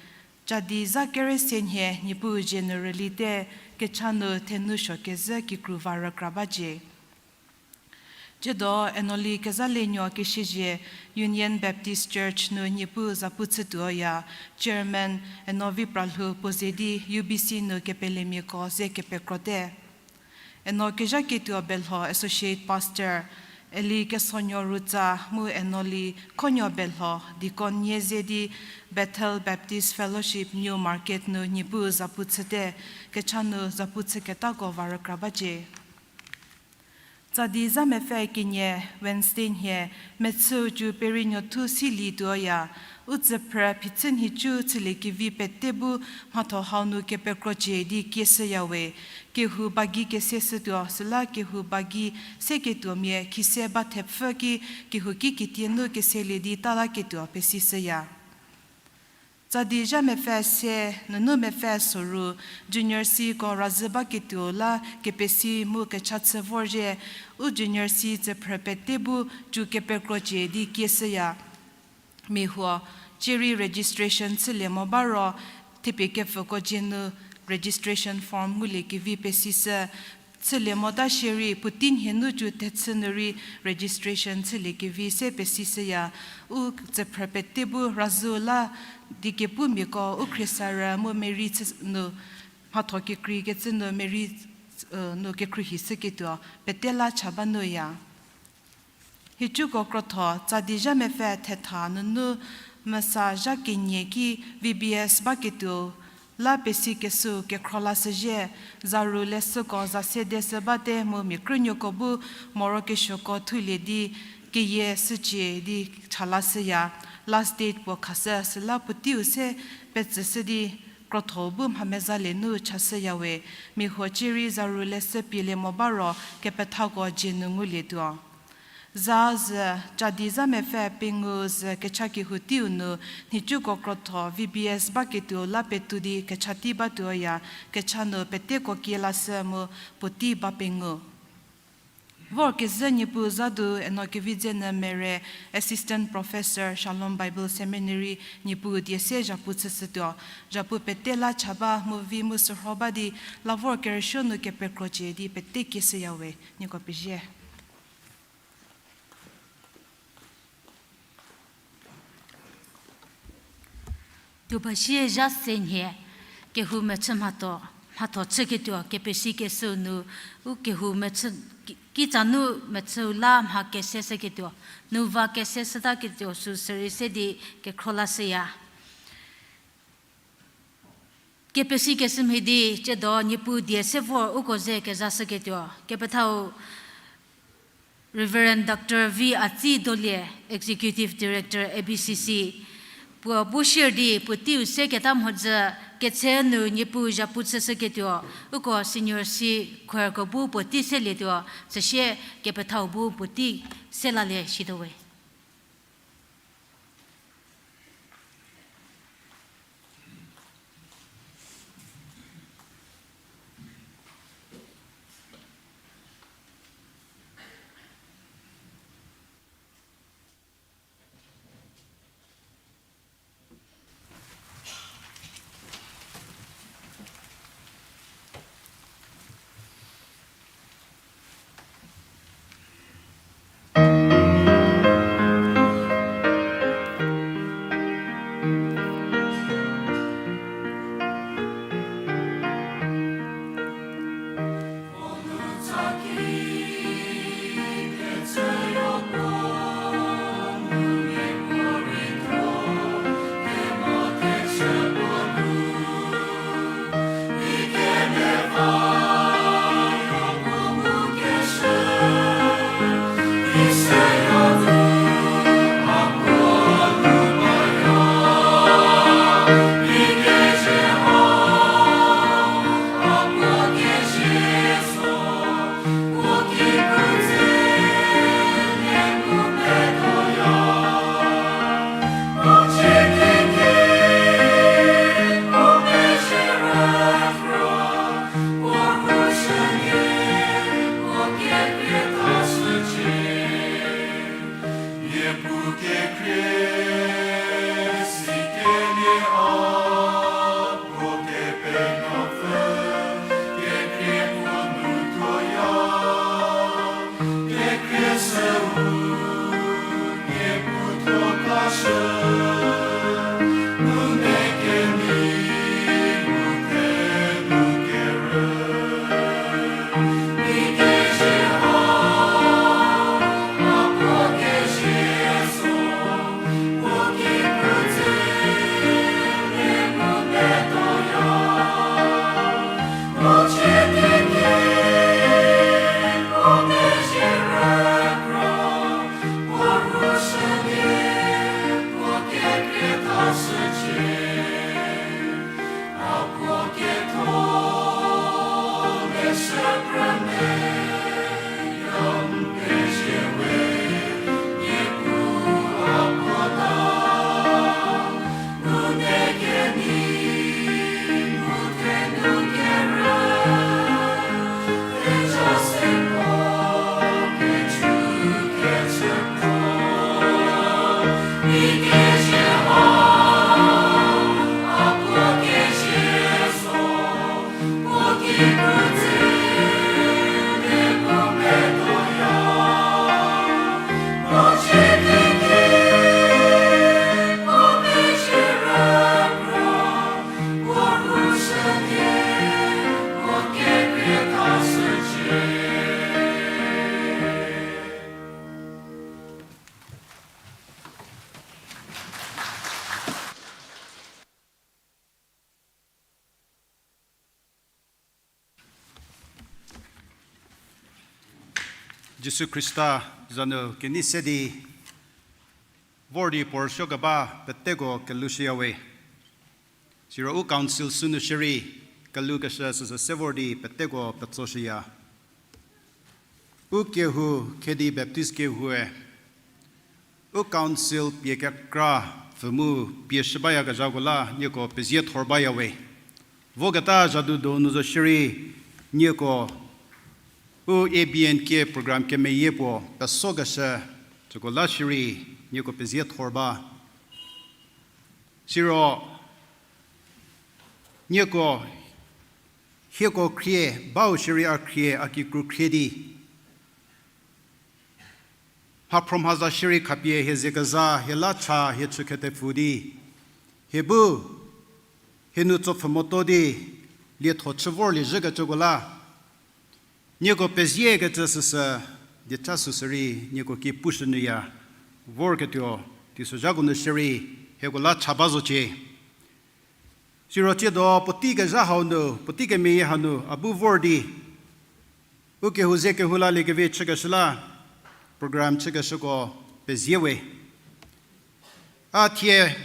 Chadi zha kere se nhie Niepuu zie nu rülite, kecha nu thenu suo kezhü kikru va rükra bacie. Tsiedo eno Li Kezhalienuo Kesiezie, Union Baptist Church nu Niepuu zapu chütuoya, Chairman eno Vipralhou puo ze di U B C nu kepelemiako ze kepekrote. Eno Kezhaketuo Belho Associate Pastor, Eli Kesonuo Rutsa mu eno Li Khonuo Belho Deacon nie ze di Bethel Baptist Fellowship New Market nu Niepuu zapu chüte, kecha nu zapu chüketako va rükra bacie. Tsadi zha mepfü kenie Wednesday nhie, mechüu cu perinuothu silietuoya, u tsüphrü phichü nhicu chüliekevi pete bu mhatho hau nu kepekrocie di kieshüya we. Kehou bagi kese shütuo, süla kehou bagi seketuomia khise ba thepfü ki kehouki kitie nu keselie di talaketuo pesishüya. Tsadi zha mepfü se, nunu mepfü soru, Junior Cko razhü baketuo la kepesi mu kecha chü vorzhie, u Junior C tsüphrü pete bu cu kepekrocie di kieshüya. Mia huo, cierei registration chülie mo ba ro, thepie kepfüko dzie nu registration form nguliekevi pesishü, chülie mota shierei puotei nhie nu cu thechü nu rei registration chüliekevi se pesishüya. U tsüphrü pete bu razhü la diekepumiako u khriesarü mu merei chü nu mhatho kekreikecü nu merei, e, nu kekhruohi shüketuo pete la cha ba nuya. Nhicuko krotho, tsadi zha mepfü thetha nunu mesa zha kenie ki V B S baketuo la pesikeshü kekhro lashüzhie, zaru leshüko za sedeshü bate mu mia krünuoko bu morokesuoko thulie di keyie shücie di cha lashüya. Last date puo khashü süla puoteiu se petsüshü di krotho bu mha mezalie nu chashüya we. Mia huo cierei zaru leshü pielie mo ba ro kepethako dzie nu ngulietuo. Za zü, tsadi zha mepfü pengou zü kecha kehou teiu nu nhicuko krotho V B S baketuo la petou di kecha tei batuoya, kecha nu peteko kie lashü mu puotei ba pengou. Vorkezhü Niepuu za du eno Kevidzenyü Mere, Assistant Professor, Shalom Bible Seminary, Niepuu die se zhapu chüshütuo, zhapu pete la cha ba mu vi mu sürho ba di la vor kerüsuo nu kepekrocie di pete kieshüya we. Nieko pezie. Tuo ba sie zha se nhie, kehou mechü mhatho, mhatho chüketuo, kepesi kesüu nu, u kehou mechü, ki-, kitsa nu mechüu la mha kese shüketuo, nu va kese shütaketuo sü sürei se di kekhro la shüya. Kepesi kesü mhie di, tsiedo Niepuu die se vor uko ze kezha shüketuo, kepethau Reverend Doctor V Atsi Dolie, Executive Director, A B C C, puo bu sier di puoteiu seketa mhodzü ketse nu Niepuu zhapu chüshüketuo, uko Senior C Choirko bu puotei selietuo, süsie kepethau bu puotei selalie shituo we. Jisu Khrista za nu kenei se di vor di puo rüsuokeba peteko kelushüyawe. Siro u council sünu shierei kelukeshü süsü se vor di peteko petsoshüya. U kehou Khedi Baptist kehou-e u council pie kekra pfü mu pie shü bayakezhako la nieko pezie thor bayawe. Voketa zhadu donu zo shierei nieko u A B N K program kemeyie puo pesokeshü süko la shierei nieko pezie thor ba. Siro nieko hieko khrie bau shierei a khrie a kikru khrie di mhaphro mhaza shierei khapie hie ze keza hie la cha hie chü khetepfü di hie bu Hie nu tsopfhü moto di lietho chü vorlie zhükecüko la, nieko peziekecü süsü, dieca süsü rei nieko ki pushünyüya, vorketuo, teisozhako nu shierei, hieko la cha ba zocie. Siro tsiedo puotei kezha hau nu, puotei kemeyie hanu a bu vor di, u kehou ze kehou laliekevi chükeshü la, program chükeshüko pezie we. A thie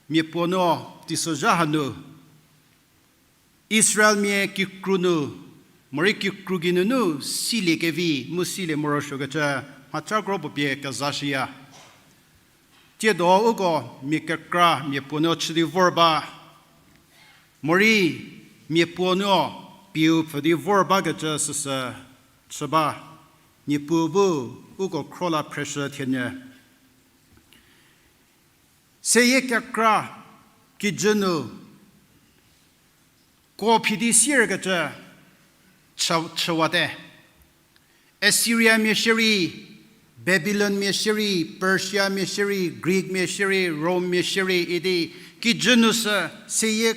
mia puo nuo teisozha hanu, Israelmia kikru nu, morei kikru geinunu siliekevi mu silie morosuokecü mhaca kro puo pie kezashüya. Tsiedo uko mia kekra mia puo nuo chü di vor ba, morei mia puo nuo pieu pfhü di vor bakecü süsü chü ba, Niepuu bu uko khro la phreshü thienyü. Seyie kekra kijü nu kuo phi di sierkecü chü-, chüwate. Assyriamia shierei, Babylonmia shierei, Persiamia shierei, Greekmia shierei, Romemia shierei idi kijü nu sü seyie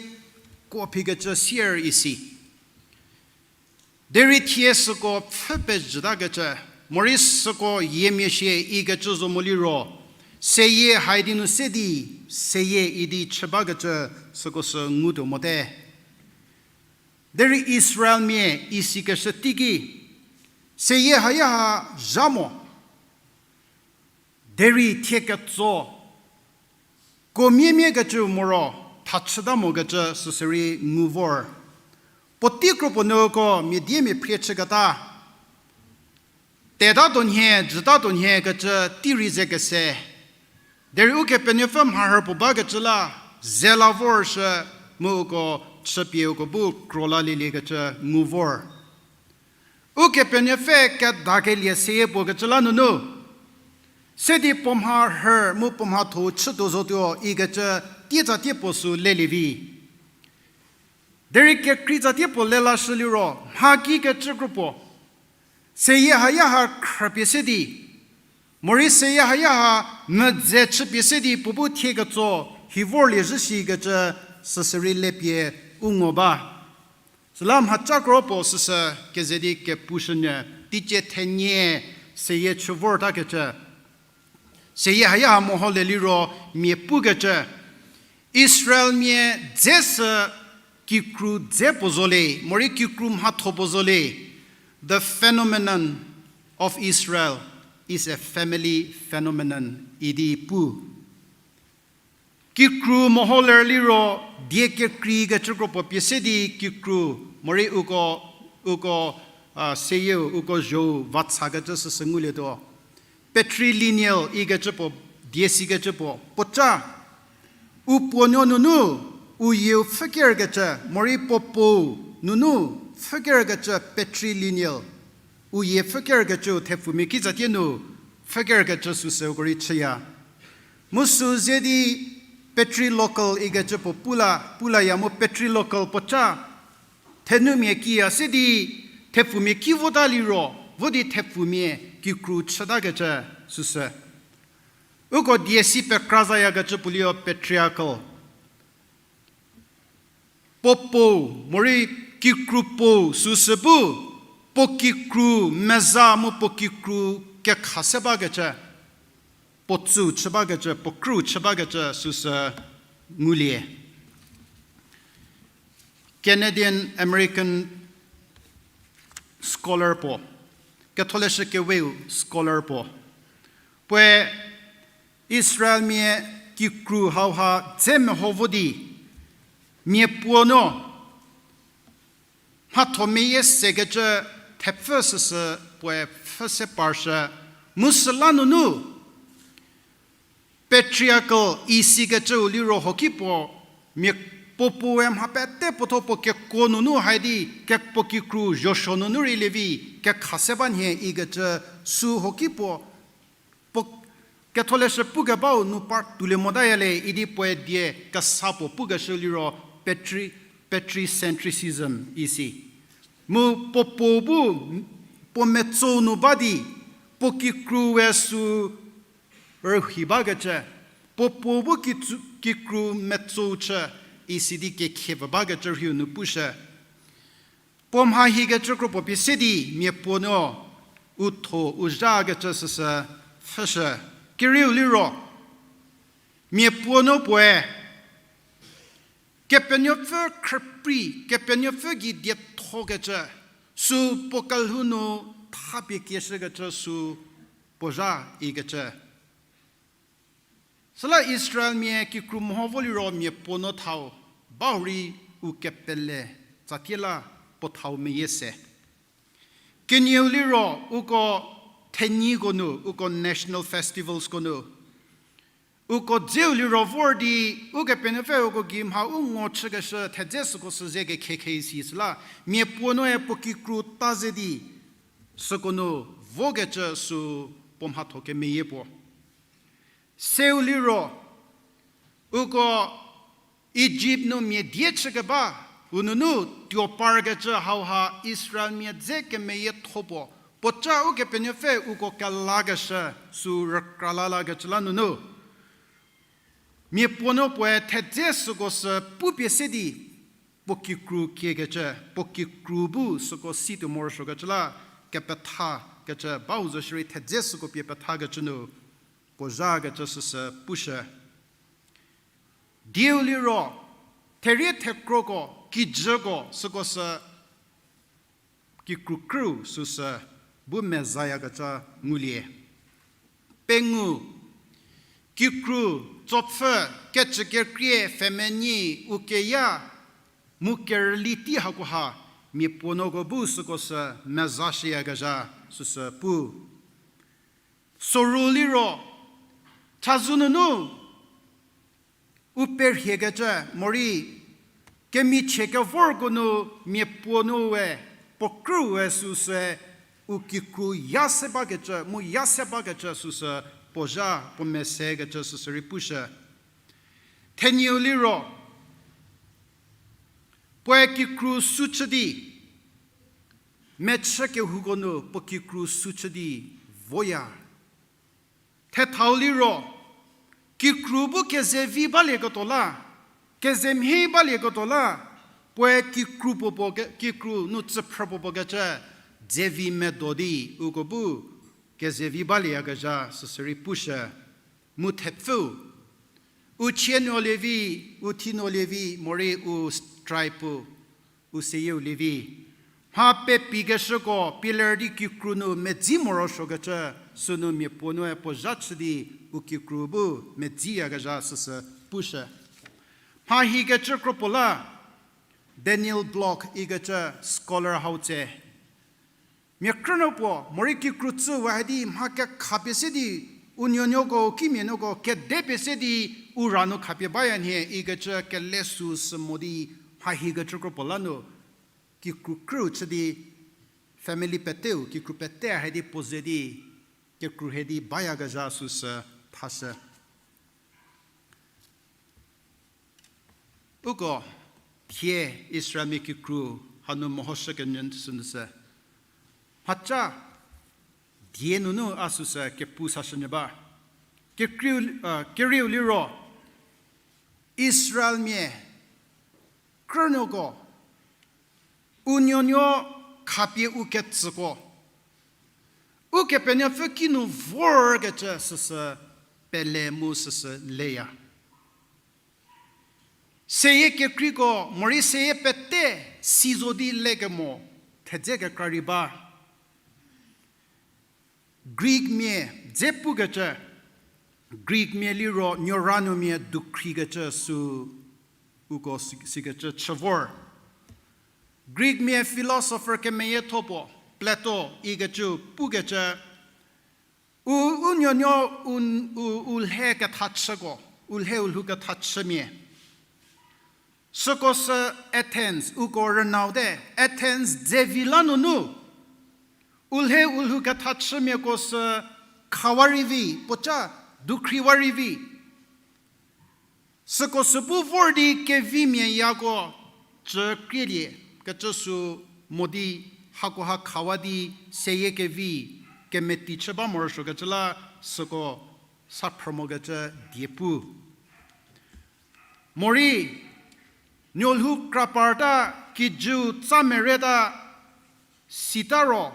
kuo phikecü sier isi. Derei thie süko pfhü pezhütakecü, morei süko yiemia shie ikecü zo mo liro, seyie hai di nu se di, seyie idi chü bakecü süko sü ngutuo mote. Derei Israelmia isikeshü teiki, seyie haya ha zha mo. Derei thie ketso, kuo miemiakecü moro, tha chüta mokecü süsü rei ngu vor. Puotei kro puo nuko mia die mia phrie chüketa, teta tuonhie, jüta tuonhie kecü tei rei ze kese. Derei Ukepenuopfü mharhü puo bakecü la, ze la vorshü, mu uko chüpie uko bu kro lalielie kecü ngu vor. Ukepenuopfü kedakelie seyie puo kecü la nunu, se di puo mharhü mu puo mhatho chütuo zotuo ikecü tei tsatie puo sü lelie vi. Derei kekrei tsatie puo le lashü liro, mhaki kecü kro puo, seyie haya ha khrüpie se di, morei seyie haya ha medze chüpie se di puo bu thie ketso hi vorlie zhü shikecü süsü rei lepie u ngo ba. Süla mhaca kro puo süsü keze di kepushünyü, teicie thenie seyie chü vortakecü. Seyie haya ha meholie liro mia pukecü, Israelmia dze sü kikru dze puo zo le, morei kikru mhatho puo zo le. The phenomenon of Israel is a family phenomenon idi pu. Kikru meho ler liro die kekreikecü kro puo pie se di kikru, morei uko, uko, a, seyieu, uko zhou vatsakecü süsü ngulietuo. Patrilineal ikecü puo, die sikecü puo, puoca. U puonuo nunu, u yieu pfhükerkecü, morei puo puou nunu pfhükerkecü patrilineal. U yie pfhükerkecüu thepfumia kitsatie nu pfhükerkecü süsüko rei chüya. Mu sü ze di patrilocal ikecü puo pula, pulaya mu patrilocal puoca. Thenumia kiya se di thepfumia ki vota liro, vo di thepfumia kikru chütakecü süsü. Uko die si pekra zayakecü puo liro patriarchal. Puo puou, morei kikru puou süsü bu, puo kikru meza mu puo kikru kekha se bakecü, puo tsüu chü bakecü, puo krüu chü bakecü süsü ngulie. Canadian American scholar puo, Ketholeshü keweu scholar puo, puoe Israelmia kikru hauha dze meho vo di, mia puonuo mhatho meyie sekecü thepfü süsü puoe pfhü se parshü, mu süla nunu patriarchal isikecüu liro hoki puo, mia puo puoe mha pete puotho puo kekuo nunu hai di, ke puo kikru zhosuo nunu rei lievi, kekha se ba nhie ikecü sü hoki puo, puo Ketholeshü pukebau nu par toulie motaya le idi puoe die kesa puo pukeshü liro patri-, patricentrism isi. Mu puo puo bu, puo metsou nu ba di, puo kikru we sü rühi bakecü, puo puo bu kitsu-, kikru metsou chü, Isi di kekhie pfü bakecü rhiu nu pushü. Puo mha hikecü kro puo pie se di mia puo nuo u tho u zhakecü süsü pfhüshü. Kerieu liro, mia puo nuo puoe Kepenuopfü khrüprei, Kepenuopfü gei diethokecü, sü puo kelhou nu thapie kieshükecü sü puo zha ikecü. Süla Israelmia kikru meho vo liro mia puo nuo thau, bahurei u kepele tsatie la puo thau meyie se. Kenieu liro uko thenyiko nu, uko national festivalsko nu, uko dzeu liro vor di, Ukepenuopfü uko gei mha u ngo chükeshü thedze süko sü ze kekhie khe isi süla, mia puo nuoe puo kikru ta ze di, süko nu vokecü sü puo mhatho kemeyie puo. Seu liro, uko Ijipt nu mia die chükeba, u nunu tuo parkecü hauha Israelmia dze kemeyietho puo, puoca Ukepenuopfü uko kelakeshü sü rükra la lakecü la nunu, mia puo nuo puoe thedze süko sü pupie se di, puo kikru kiekecü, puo kikru bu süko si tuo morosuokecü la, kepethakecü, bau zo shierei thedze süko pie pethakecü nu, puo zhakecü süsü pushü. Dieu liro, therie thekroko, kijüko, süko sü kikru krüu süsü bu mezayakecü ngulie. Pengou, kikru, tsopfü, kecükekrie, pfhemenei, u keya, mu kerüli tei hakoha, mia puo nuoko bu süko sü mezashüyakezha süsü pu. Soru liro, chazou nunu u perhiekecü morei kemichie kevorko nu mia puo nu we, puo krüu we süsü, u kikru ya se bakecü mu ya se bakecü süsü puo zha puo mesekecü süsü rei pushü. Thenieu liro, puoe kikru sü chü di, mechü kehouko nu puo kikru sü chü di voya. Thethau liro, kikru bu kezevi balieketuo la, kezemhie balieketuo la, puoe kikru puo puo ke-, kikru nu tsüphrü puo puo kecü, dzevi medo di uko bu kezevi balieyakezha süsü rei pushü. Mu thepfüu, u chie nuo lievi, u thi nuo lievi, morei u tribe-u, u seyieu lievi, mha pepikeshüko pie ler di kikru nu medzi morosuokecü, sünu mia puo nue puo zha chü di u kikru bu medziyakezha süsü pushü. Mha hikecü kro puo la, Daniel Block ikecü scholar hau tse, mia krünuo puo morei kikru tsüwe hadi mha kekhapie se di, u nuonuoko, u kimia nuoko kedepie se di, u ra nu khapie baya nhie ikecü kele süsü mo di, mha hikecü kro puo la nu, kikru krüu chü di, family peteu, kikru pete hadi puo ze di, kikru hadi bayakezha süsü thashü. Uko thie Israelmia kikru hanu mehoshü kenyü sünu sü, mhaca die nunu a süsü kepu sashünyü ba. Kekriu, a, kerieu liro, Israelmia krünuoko, u nuonuo khapie u ketsüko, Ukepenuopfü kinu vorkecü süsü pele mu süsü leya. Seyie kekreiko morei seyie pete si zo di lekemo thedze kekra rei ba. Greekmia dze pukecü, Greekmia liro nuoranuomia dukhrikecü sü uko si-, sikecü chü vor. Greekmia philosopher kemeyietho puo, Plato ikecü pukecü, u, u nuonuo u, u, u lhe kethachüko, u lhe u lhou kethachümia. Süko sü Athens, uko rünaute, Athens dzevi la nunu, u lhe u lhou kethachümiako sü khawa rei vi, puoca dukhriwa rei vi. Süko sü bu vor di kevimia yako cü krielie kecü sü mo di hakoha khawa di seyie kevi kemeti chü ba morosuokecü la süko sa phrümokecü die pu. Morei Nuolhou kraparta, kijüu tsa mereta, sita ro,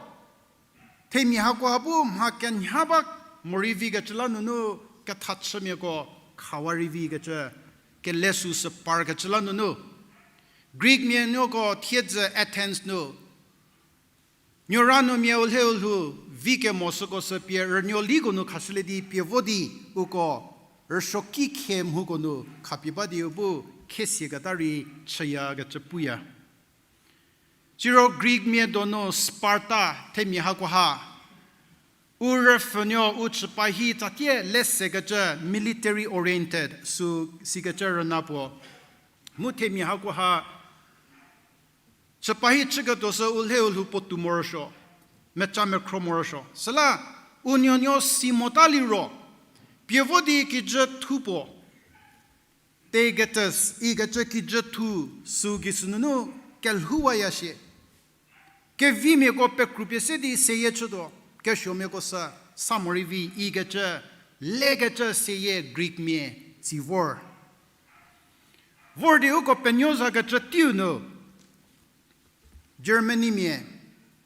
themia hakoha bu mha kenha ba morei vikecü la nunu, kethachümiako khawa rei vikecü, kele süsü parkecü la nunu, Greekmia nuoko thiedzü Athens nu, nuora nu mia u lhou lhou vi kemo süko sü pie rünuo liko nu khashülie di pie vo di uko rüsuoki khe mhuko nu khapie ba di u bu khesieketa rei chüyakecü puya. Siro Greekmia donu Sparta themia hakoha, u rüpfhünuo u chüpahi tsatie lesekecü military oriented sü sikecü rüna puo. Mu themia hakoha chüpahi chüketuo sü u lhou lhou puotou morosuo, meca mekhro morosuo. Süla u nuonuo si mota liro, pie vo di kijü thu puo, Tacitus ikecü kijü thu sü gei sünunu kelhouwaya shie. Kevimiako pekrupie se di seyie chütuo, kesuomiako sü sa morei vi ikecü, lekecü seyie Greekmia tsi vor. Vor di uko penuo zakecü teiu nu, Germanymia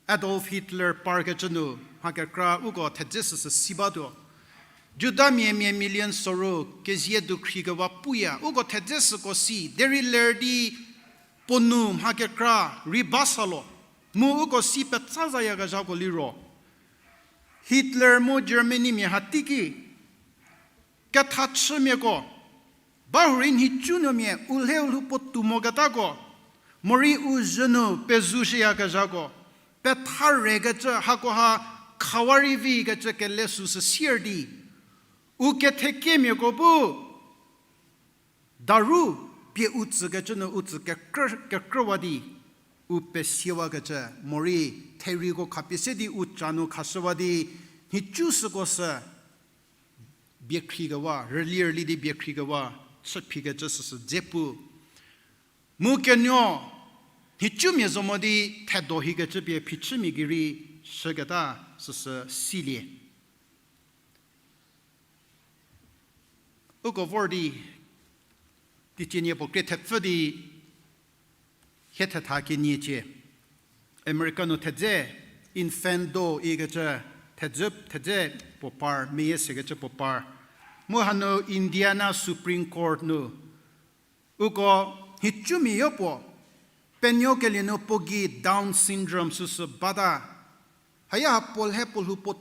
Adolf Hitler parkecü nu mha kekra uko thedze süsü si batuo. Judamia mia million soru kezie dukhri kewa puya, uko thedze süko si, derei ler di puo nu mha kekra rei ba sa lo, mu uko si petsa zayakezhako liro, Hitler mu Germanymia ha teiki kethachümiako, bahurei nhicunuomia u lhou lhou puotou moketako, morei u zhü nu pezushüyakezhako, petharekecü hakoha khawa rei vikecü kele süsü sier di, u kethekiemiako bu daru pie u tsükecü nu u tsü kekrü, kekrüwa di, u pesiewakecü, morei theriko khapie se di u ca nu khashüwa di, nhicu süko sü biekhri kewa, rüli rüli di biekhri kewa chüphikecü süsü dze pu. Mu kenuo nhicumia zo mo di thedo hikecü pie phichümia gei rei shüketa süsü silie. Uko vor di, teicie nie puo krie thepfü di hie thetha keniecie. America nu thedze, infant dole ikecü thedze, thedze puo par, meyie sekecü puo par. Mu hanu Indiana Supreme Court nu uko nhicumia yopuo penuokelie nu puo gei Down syndrome süsü bata. Haya ha puo lhe puo lhou puo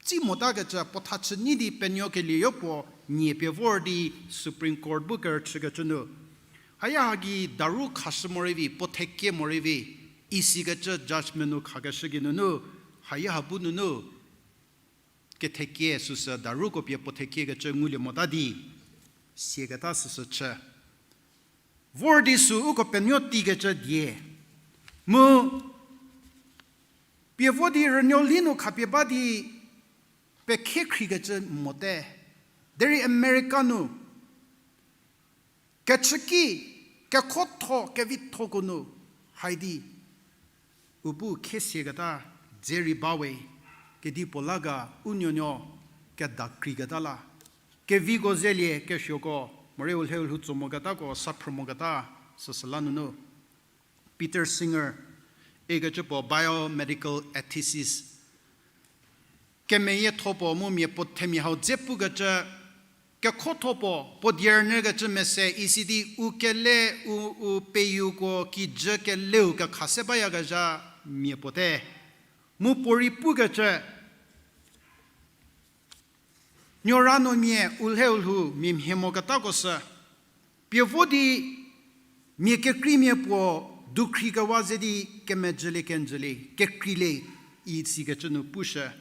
tsi motakecü puo thachü nyi di penuokelie yopuo nie pie vor di Supreme Court bu kerüchükecü nu, haya ha gei daru khashü morei vi, puo thekie morei vi, isikecü judgment nu khakeshü geinunu, haya ha bu nunu kethekie süsü daruko pie puo thekiekecü ngulie mota di siaketa süsü chü. Vor di sü uko penuo teikecü die. Mu pie vo di rünuo li nu khapie ba di pekhiekhrikecü mote. Derei America nu kechüki, kekhotho, kevithoko nu, haidi u bu khesieketa dze rei bawe, kedipuo la ga u nuonuo kedakriketa la, keviko zelie kesuoko, morei u lhou lhou tso moketako, sa phrü moketa, süsü la nunu. Peter Singer ikecü puo biomedical ethicist, kemeyietho puo mu mia puo themia hau dze pukecü, kekhotho puo, puo die rünyükecü mese isi di u kele, u, u peyuko kijü keleu kekha se bayakezha mia puote. Mu puo rei pukecü, nuora nu mia u lhou lhou mia mhie moketako sü pie vo di mia kekreimia puo dukhri kewa ze di kemejülie kenjülie, kekreilie isikecü nu pushü.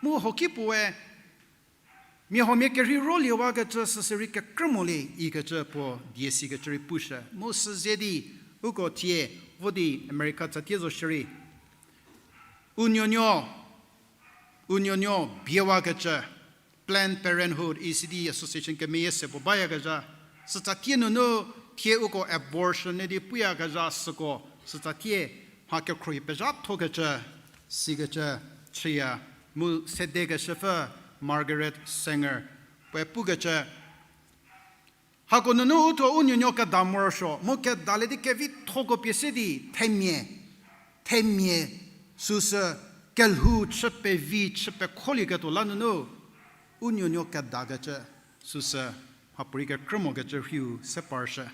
Mu hoki puoe mia huomia kerhei roliewakecü süsü rei kekrü molie ikecü puo die sikecü rei pushü. Mu süze di uko thie vo di America tsatie zo shierei u nuonuo, u nuonuo biewakecü, Planned Parenthood isi di association kemeyie se puo bayakezha, sütsatie nunu thie uko abortion ne di puyakezha süko, sütsatie mha kekhruohi pezhathokecü sikecü chüya. Mu sedekeshüpfü Margaret Sanger puoe pukecü, Hako nunu u thuo u nuonuo keda morosuo, mu kedalie di kevithoko pie se di themia, themia süsü kelhou chü pevi chü pekholieketuo la nunu, u nuonuo kedakecü süsü mhapuorei kekrü mokecü rhiu se parshü.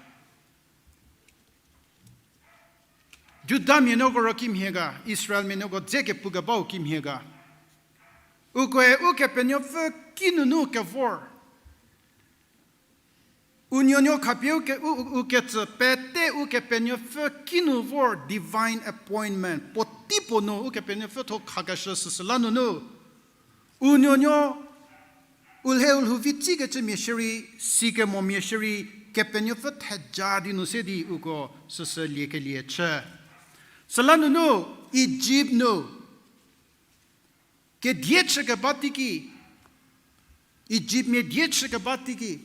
Judamia nuoko ro kimhie ga, Israelmia nuoko dze kepukebau kimhie ga. Ukoe Ukepenuopfü kinunu kevor. U nuonuo khapie u ke-, u, u, u ketsü pete Ukepenuopfü kinu vor divine appointment. Puotei puo nu Ukepenuopfü thuo khakeshü süsü la nunu. U nuonuo, u lhe u lhou vi tsikecü mia shierei, sikemo mia shierei, Kepenuopfü theja di nu se di uko süsü liekelie chü. Süla nunu, Egypt nu, kedie chükeba teiki, Egyptmia die chükeba teiki,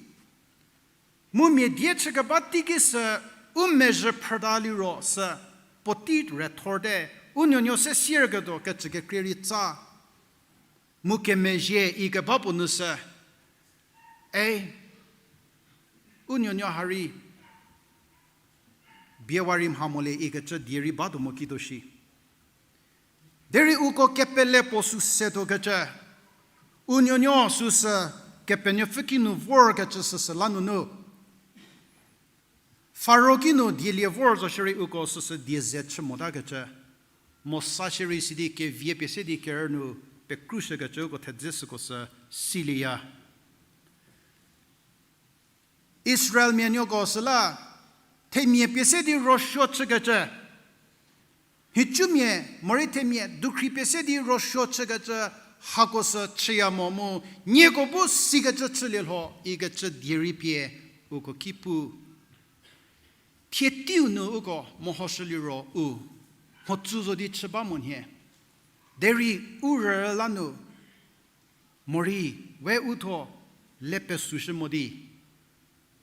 mu mia die chükeba teiki sü u mezhü phrüta liro sü puotei rethorte, u nuonuo se sierketuo kecükekrie rei tsa, mu kemezhie ikeba puo nu sü, ei, u nuonuo ha rei biewa rei mha molie ikecü die rei batuo mo kituo shi. Derei uko kepele puo sü setuokecü, u nuonuo süsü Kepenuopfü kinu vorkecü süsü la nunu. Faro kinu dielie vor zo shierei uko süsü die ze chü motakecü. Mosa shierei sidi kevie pie se di kerü nu pekrushükecü uko thedze süko sü silieya. Israelmia nuoko süla, themia pie se di rosuo chükecü, nhicumia morei themia dukhri pie se di rosuo chükecü, hako sü chüya mo mu, nieko bu sikecü chülie lho ikecü die rei pie uko ki pu. Thie teiu nu uko mehoshü liro u mhotsü zo di chü ba mo nhie. Derei u rüla nu morei we u thuo le pesushü mo di,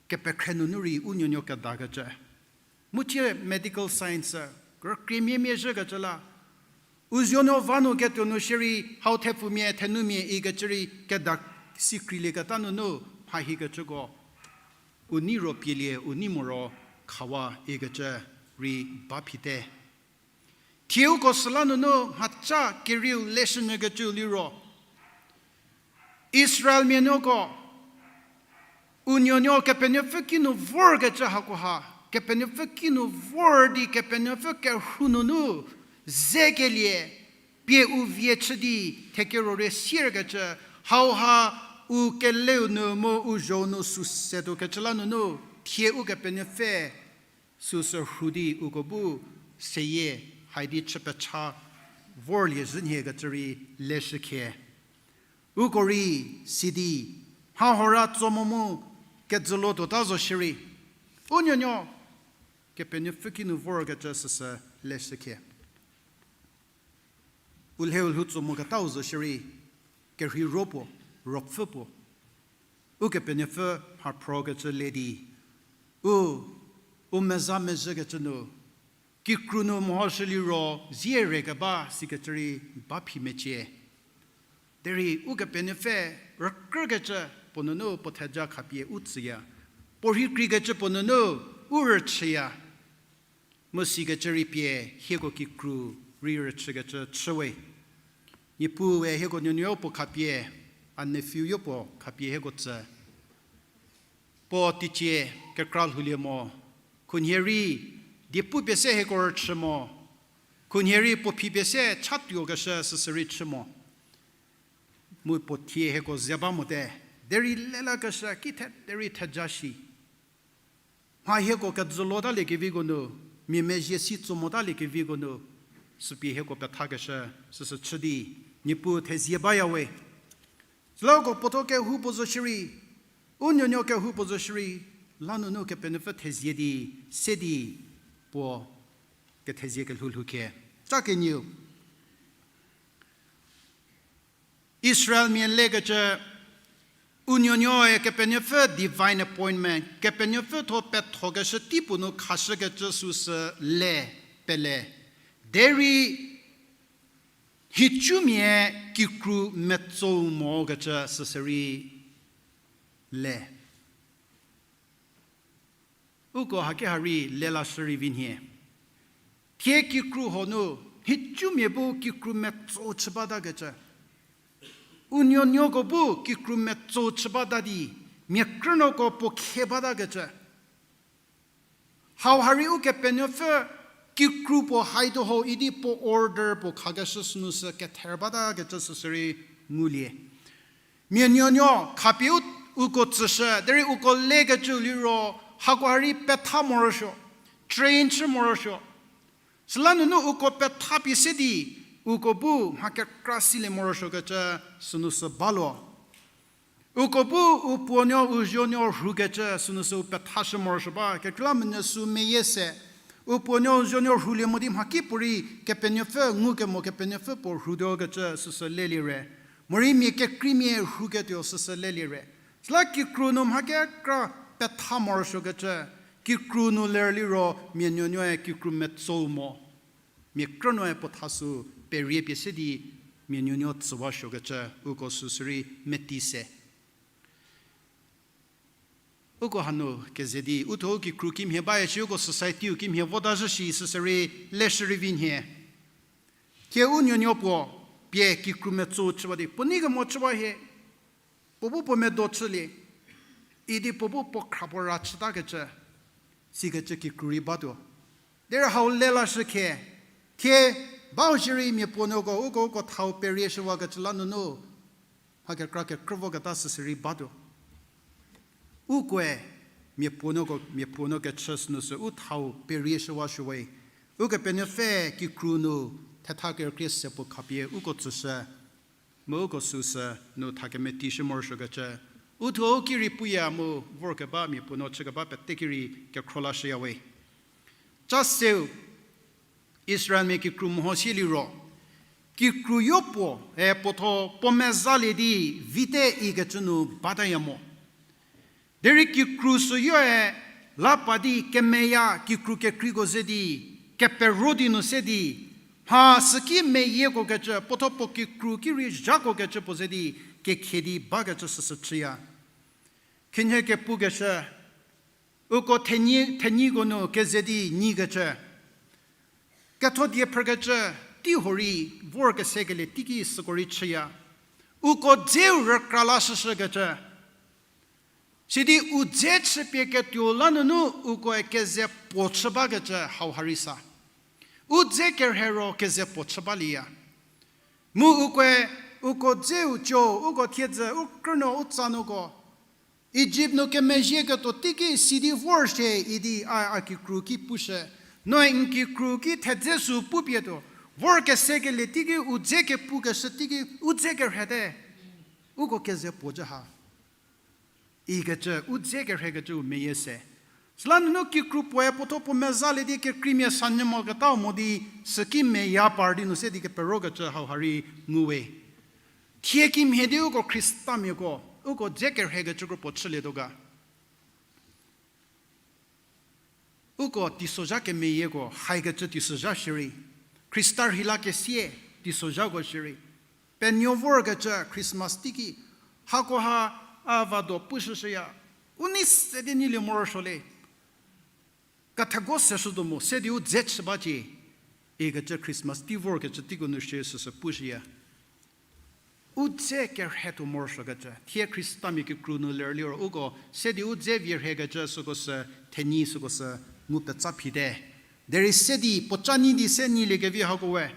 kepekhrü nunu rei u nuonuo kedakecü. Mu thie medical science, kerükriemia mia zhükecü la, u zuonuo va nu ketuo nu shierei hau thepfumia thenumia ikecü rei keda si kreilieketa nunu mha hikecüko, u nei ro pielie u nei moro khawa ikecü rei ba phite. Thie uko süla nunu mhaca kerieu leshünyükecüu liro, Israelmia nuoko u nuonuo Kepenuopfü kinu vorkecü hakoha, Kepenuopfü kinu vor di Kepenuopfü kerhu nunu zekelie pie u vie chü di thekero rei sierkecü, hauha u keleu nu mu u zho nu sü setuokecü la nunu, thie Ukepenuopfü süsü rhu di uko bu seyie haidi chü pecha vorlie zhü nhiekecü rei leshükhie. Uko rei sidi mha hora tso mo mu kejülo tuota zo shierei, u nuonuo Kepenuopfü kinu vorkecü süsü leshükhie. U lhe u lhou tso moketau zo shierei, kerhei ro puo, ruopfü puo, Ukepenuopfü mha phrokecü le di, u, u meza mezhükecü nu, kikru nu mehoshü liro zie re keba sikecü rei ba phi mecie. Derei Ukepenuopfü rükrükecü puo nunu puo theja khapie u tsüya, puo rhei kreikecü puo nunu u rüchüya. Mu sikecü rei pie hieko kikru rei rüchükecü chüwe. Niepuue hieko nuonuo puo khapie, a nephew yo puo khapie hieko tsü. Puo teicie kekra lhoulie mo. Khunhie rei diepu pie se hieko rüchü mo. Khunhie rei puo phi pie se chatuokeshü süsü rei chü mo. Mu puo thie hieko ze ba mote. Derei lelakeshü kithe derei theja shi. Mha hieko kejülo taliekeviko nu, mia mezhie si tso mo taliekeviko nu, süpie hieko pethakeshü süsü chü di, Niepuu thezie bayawe. Süla uko puotho kehoupuo zo shierei, u nuonuo kehoupuo zo shierei, la nunu Kepenuopfü thezie di, se di, puo kethezie kelhou lhoukhie. Ca kenieu. Israelmia lekecü, u nuonuoe Kepenuopfü divine appointment, Kepenuopfü thuo pethokeshü teipuo nu khashükecü süsü le, pele. Derei nhicumia kikru metsou mokecü süsü rei le. Uko haki ha rei lelashü rei vi nhie. Thie kikru honu, nhicumia bu kikru metso chü batakecü. U nuonuoko bu kikru metso chü bata di, mia krünuoko puo khie batakecü. Hau ha rei Ukepenuopfü kikru puo haituo ho idi puo order puo khakeshü sünu sü kether batakecü süsü rei ngulie. Mia nuonuo khapie u, uko tsüshü, derei uko lekecü liro, hako ha rei petha morosuo, train chü morosuo. Süla nunu uko petha pie se di, uko bu mha kekra silie morosuokecü sünu sü balo. Uko bu u puonuo u zuonuo rhukecü sünu sü u pethashü morosuo ba, kekreilamonyü sü meyie se. U puonuo u zuonuo rhulie mo di mhakipuorei Kepenuopfü ngukemo Kepenuopfü puo rhutuokecü süsü lelie re. Morei mia kekreimia rhuketuo süsü lelie re. Süla kikru nu mha kekra petha morosuokecü, kikru nu ler liro mia nuonuoe kikru metsou mo. Mia krünuoe puo tha sü perie pie se di mia nuonuo tsüwasuokecü uko süsü rei meti se. Uko hanu keze di, u thuo u kikru kimhie baya shi uko society-u kimhie vota zhü shi süsü rei leshü rei vi nhie. Thie u nuonuo puo pie kikru metsou chüwa di, puo nei kemo chüwa hie, puo bu puo medo chülie, idi puo bu puo khra puo ra chütakecü, sikecü kikru rei batuo. Derei hau lelashü khe, thie bau shierei mia puonuoko uko uko thau perie shüwakecü la nunu, mha kekra kekrü voketa süsü rei batuo. Ukoe mia puonuoko, mia puonuo kechü sünu sü u thau perie shüwa shüwe. Ukepenuopfü kikru nu thetha kerükrie se puo khapie uko tsüshü, mu uko süsü nu tha kemeti shü morosuokecü. U thuo u ki rei puya mu vorkeba mia puonuo chükeba pete ki rei kekhro lashüyawe. Ca seu, Israelmia kikru meho sie liro, kikru yopuo, e, puotho puo mezalie di vite ikecü nu bataya mo. Derei kikru süyoe la pa di kemeya kikru kekreiko ze di, kepero di nu se di, mha süki meyiekokecü, puotho puo kikru ki rei zhakokecü puo ze di, kekhie di bakecü süsü chüya. Khinhie kepukeshü, uko thenyi, thenyiko nu keze di nyikecü, ketho die phrükecü, tei huorei vorkesekelie teiki süko rei chüya. Uko dzeu rükra lashüshükecü. Sidi u dze chüpie ketuo la nunu ukoe keze puo chü bakecü hau ha rei sa. U dze kerhei ro keze puo chü balieya. Mu ukoe, uko dzeu co, uko thiedzü, u krünuo, u tsanuoko Ijipt nu kemezhieketuo teiki sidi vor shie idi a, a kikru ki pushü. Noe n kikru ki thedze sü pupie tuo. Vorkesekelie teiki u dze kepukeshü teiki u dze kerheite. Uko keze puo jü ha ikecü, u dze kerheikecüu meyie se. Süla nunu kikru puoe puotho puo mezalie di kekreimia sanyü moketau mo di süki meya par di nu se di keperokecü hau ha rei nguwe. Thie kimhie di uko Khristamiako, uko dze kerheikecü kro puo chülietuo ga. Uko teisozha kemeyieko haikecü teisozha shierei, Khrista rhei lakesie teisozhako shierei, penuo vorkecü Christmas teiki, hakoha a vado pushüshüya, u nei se di nyilie morosuo le. Kethego seshütuo mo, se di u dze chü bacie, ikecü Christmas tei vorkecü teiko nu shie süsü pushüya. U dze kerhei tuo morosuokecü, thie Khristamia kikru nu ler liro uko se di u dze vie rheikecü süko sü, thenyi süko sü ngu petsa phite. Derei se di puoca nyi di se nyiliekevi hako we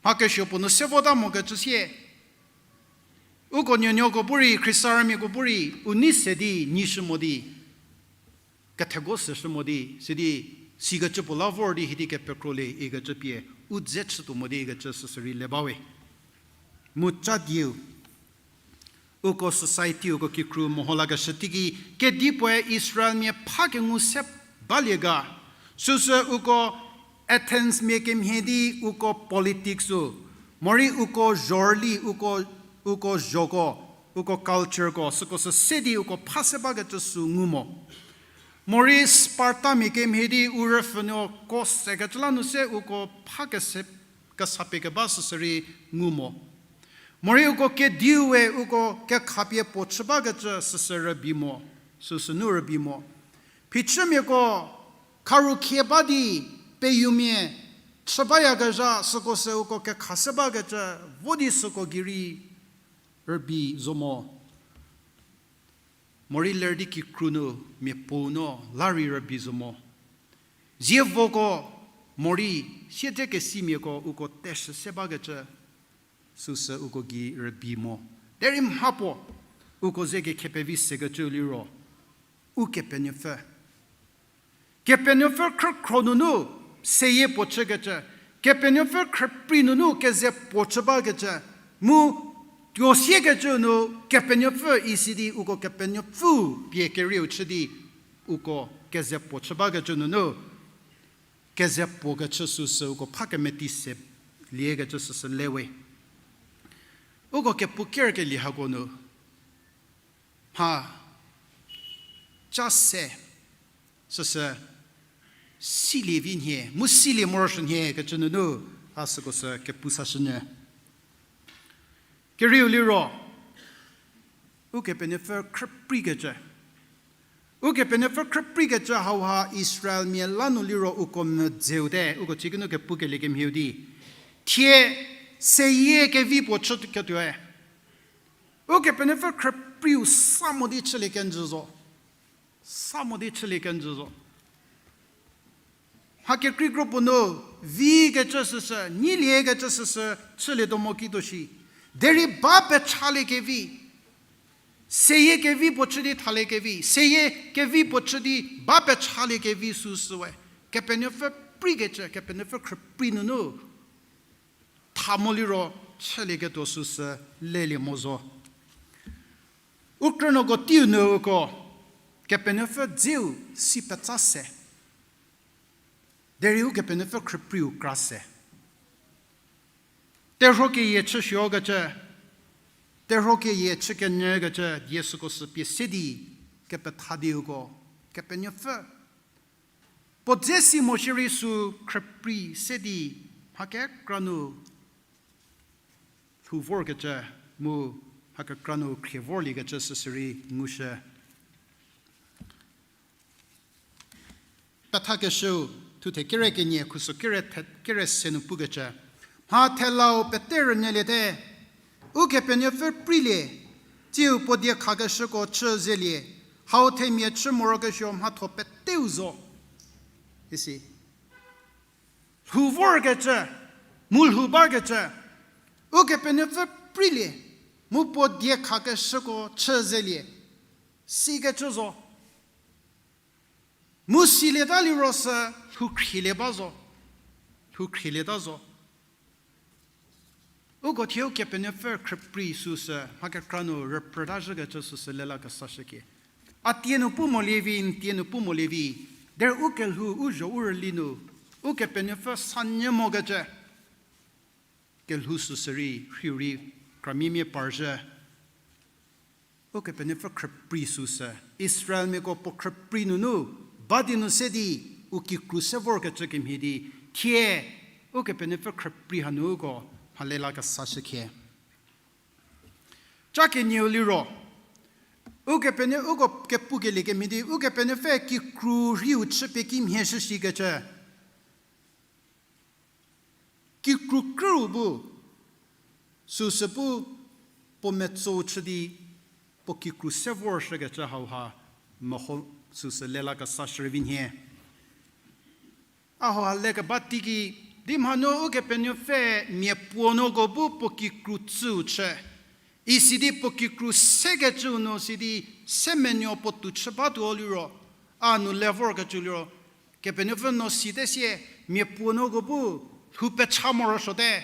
mha kesuo puo nu se vota mokecü sie, uko nuonuoko bu rei, Khristarümiako bu rei u nei se di nyishü mo di, kethego seshü mo di, sidi sikecü puo la vor di hidi kepekrolie ikecü pie u dze chütuo mo di ikecü süsü rei le bawe. Mu ca dieu, uko society, uko kikru meho lakeshü teiki, kedipuoe Israelmia pha kengu se balie ga, süsü uko Athensmia kemhie di uko politics-u, morei uko zhorüli, uko, uko zhoko, uko cultureko süko sü se di uko pha se bakecü sü ngu mo. Morei Spartamia kemhie di u rüpfhünuoko sekecü la nu se uko pha kese, kesa pie keba süsü rei ngu mo. Morei uko kediu we uko kekhapie puo chü bakecü süsü rübei mo, süsü nu rübei mo. Phichümiako kharu khie ba di peyumia chü bayakezha süko se uko kekha se bakecü vo di süko gei rei rübei zo mo. Morei ler di kikru nu mia puo no la rei rübei zo mo. Zievoko morei siedzekesimiako uko teshü se bakecü süsü uko gei rübei mo. Derei mhapuo uko ze kekhe pevi sekecü liro Ukepenuopfü. Kepenuopfü khrükhro nunu seyie puo chükecü, Kepenuopfü khrüprei nunu keze puo chü bakecü, mu tuo siekecü nu Kepenuopfü isi di uko Kepenuopfü pie kerieu chü di uko keze puo chü bakecü nunu keze puo kechü süsü uko pha kemeti se liekecü süsü le we. Uko kepu kerkelie hako nu mha ca se süsü silie vi nhie, mu silie morosuo nhie kecü nunu a süko sü kepu sashünyü. Kerieu liro, Ukepenuopfü khrüpreikecü. Ukepenuopfü khrüpreikecü hauha Israelmia la nu liro uko medzeu te, uko cikinu kepukelie kemhieu di. Thie seyie kevi puo chüketuoe. Ukepenuopfü khrüpreiu sa mo di chülie kenjü zo. Sa mo di chülie kenjü zo. Mha kekreikro puo nu, vi kecü süsü, nyilie kecü süsü, chülietuo mo kituo shi. Derei ba pechalie kevi. Seyie kevi puo chü di thalie kevi. Seyie kevi puo chü di ba pechalie kevi süsü we. Kepenuopfü preikecü, Kepenuopfü khrüprei nunu tha mo liro chülieketuo süsü lelie mo zo. U krünuoko teiu nu uko, Kepenuopfü dzeu si petsa se. Derei Ukepenuopfü khrüpreiu kra se. Terhuo keyie chüsuokecü, terhuo keyie chükenyükecü die süko sü pie se di, kepetha di uko, Kepenuopfü puo dze si mo shierei sü khrüprei se di, mha kekra nu lhou vorkecü mu mha kekra nu khrie vorliekecü süsü rei ngushü. Pethakeshüu, thuthe kere kenie khuso kere the-, kere se nu pukecü. Mha thelau pete rünyüliete, Ukepenuopfü preilie, tsiu puo diekhakeshüko chü zelie, hau themia chü morokesuo mhatho peteu zo. Isi. Lhou vorkecü, mu lhou bakecü, Ukepenuopfü preilie, mu puo diekhakeshüko chü zelie, sikecü zo. Mu silieta liro sü lhou khrielie ba zo. Lhou khrielieta zo. Uko thie Ukepenuopfü khrüprei süsü, mha kekra nu rüprüta zhükecü süsü lelakesa shükie. A tie nu pu molie vi, n tie nu pu molie vi, derei u kelhou u zho u rüli nu, Ukepenuopfü sanyü mokecü kelhou süsü rei, rhiu rei, kramiemia parzhü. Ukepenuopfü khrüprei süsü, Israelmiako puo khrüprei nunu, ba di nu se di, u kikru se vorkecü kemhie di, thie, Ukepenuopfü khrüprei hanu uko, mha lelakesa shükhie. Ca kenieu liro, Ukepenuo-, uko kepukelie kemhie di, Ukepenuopfü kikru rhiu chüpie kimhie shüshikecü. Kikru krüu bu, süsü bu, puo metso chü di, puo kikru se vorshükecü hauha, meho süsü lelakesa shürei vi nhie. A hauha lekeba teiki, di mhanu Ukepenuopfü miapuonuoko bu puo kikru tsüu chü. Isidi puo kikru sekecüu nu sidi semenuo puo tou chü batuo liro, a nu le vorkecü liro, Kepenuopfü no site sie, miapuonuoko bu lhou pecha morosuote.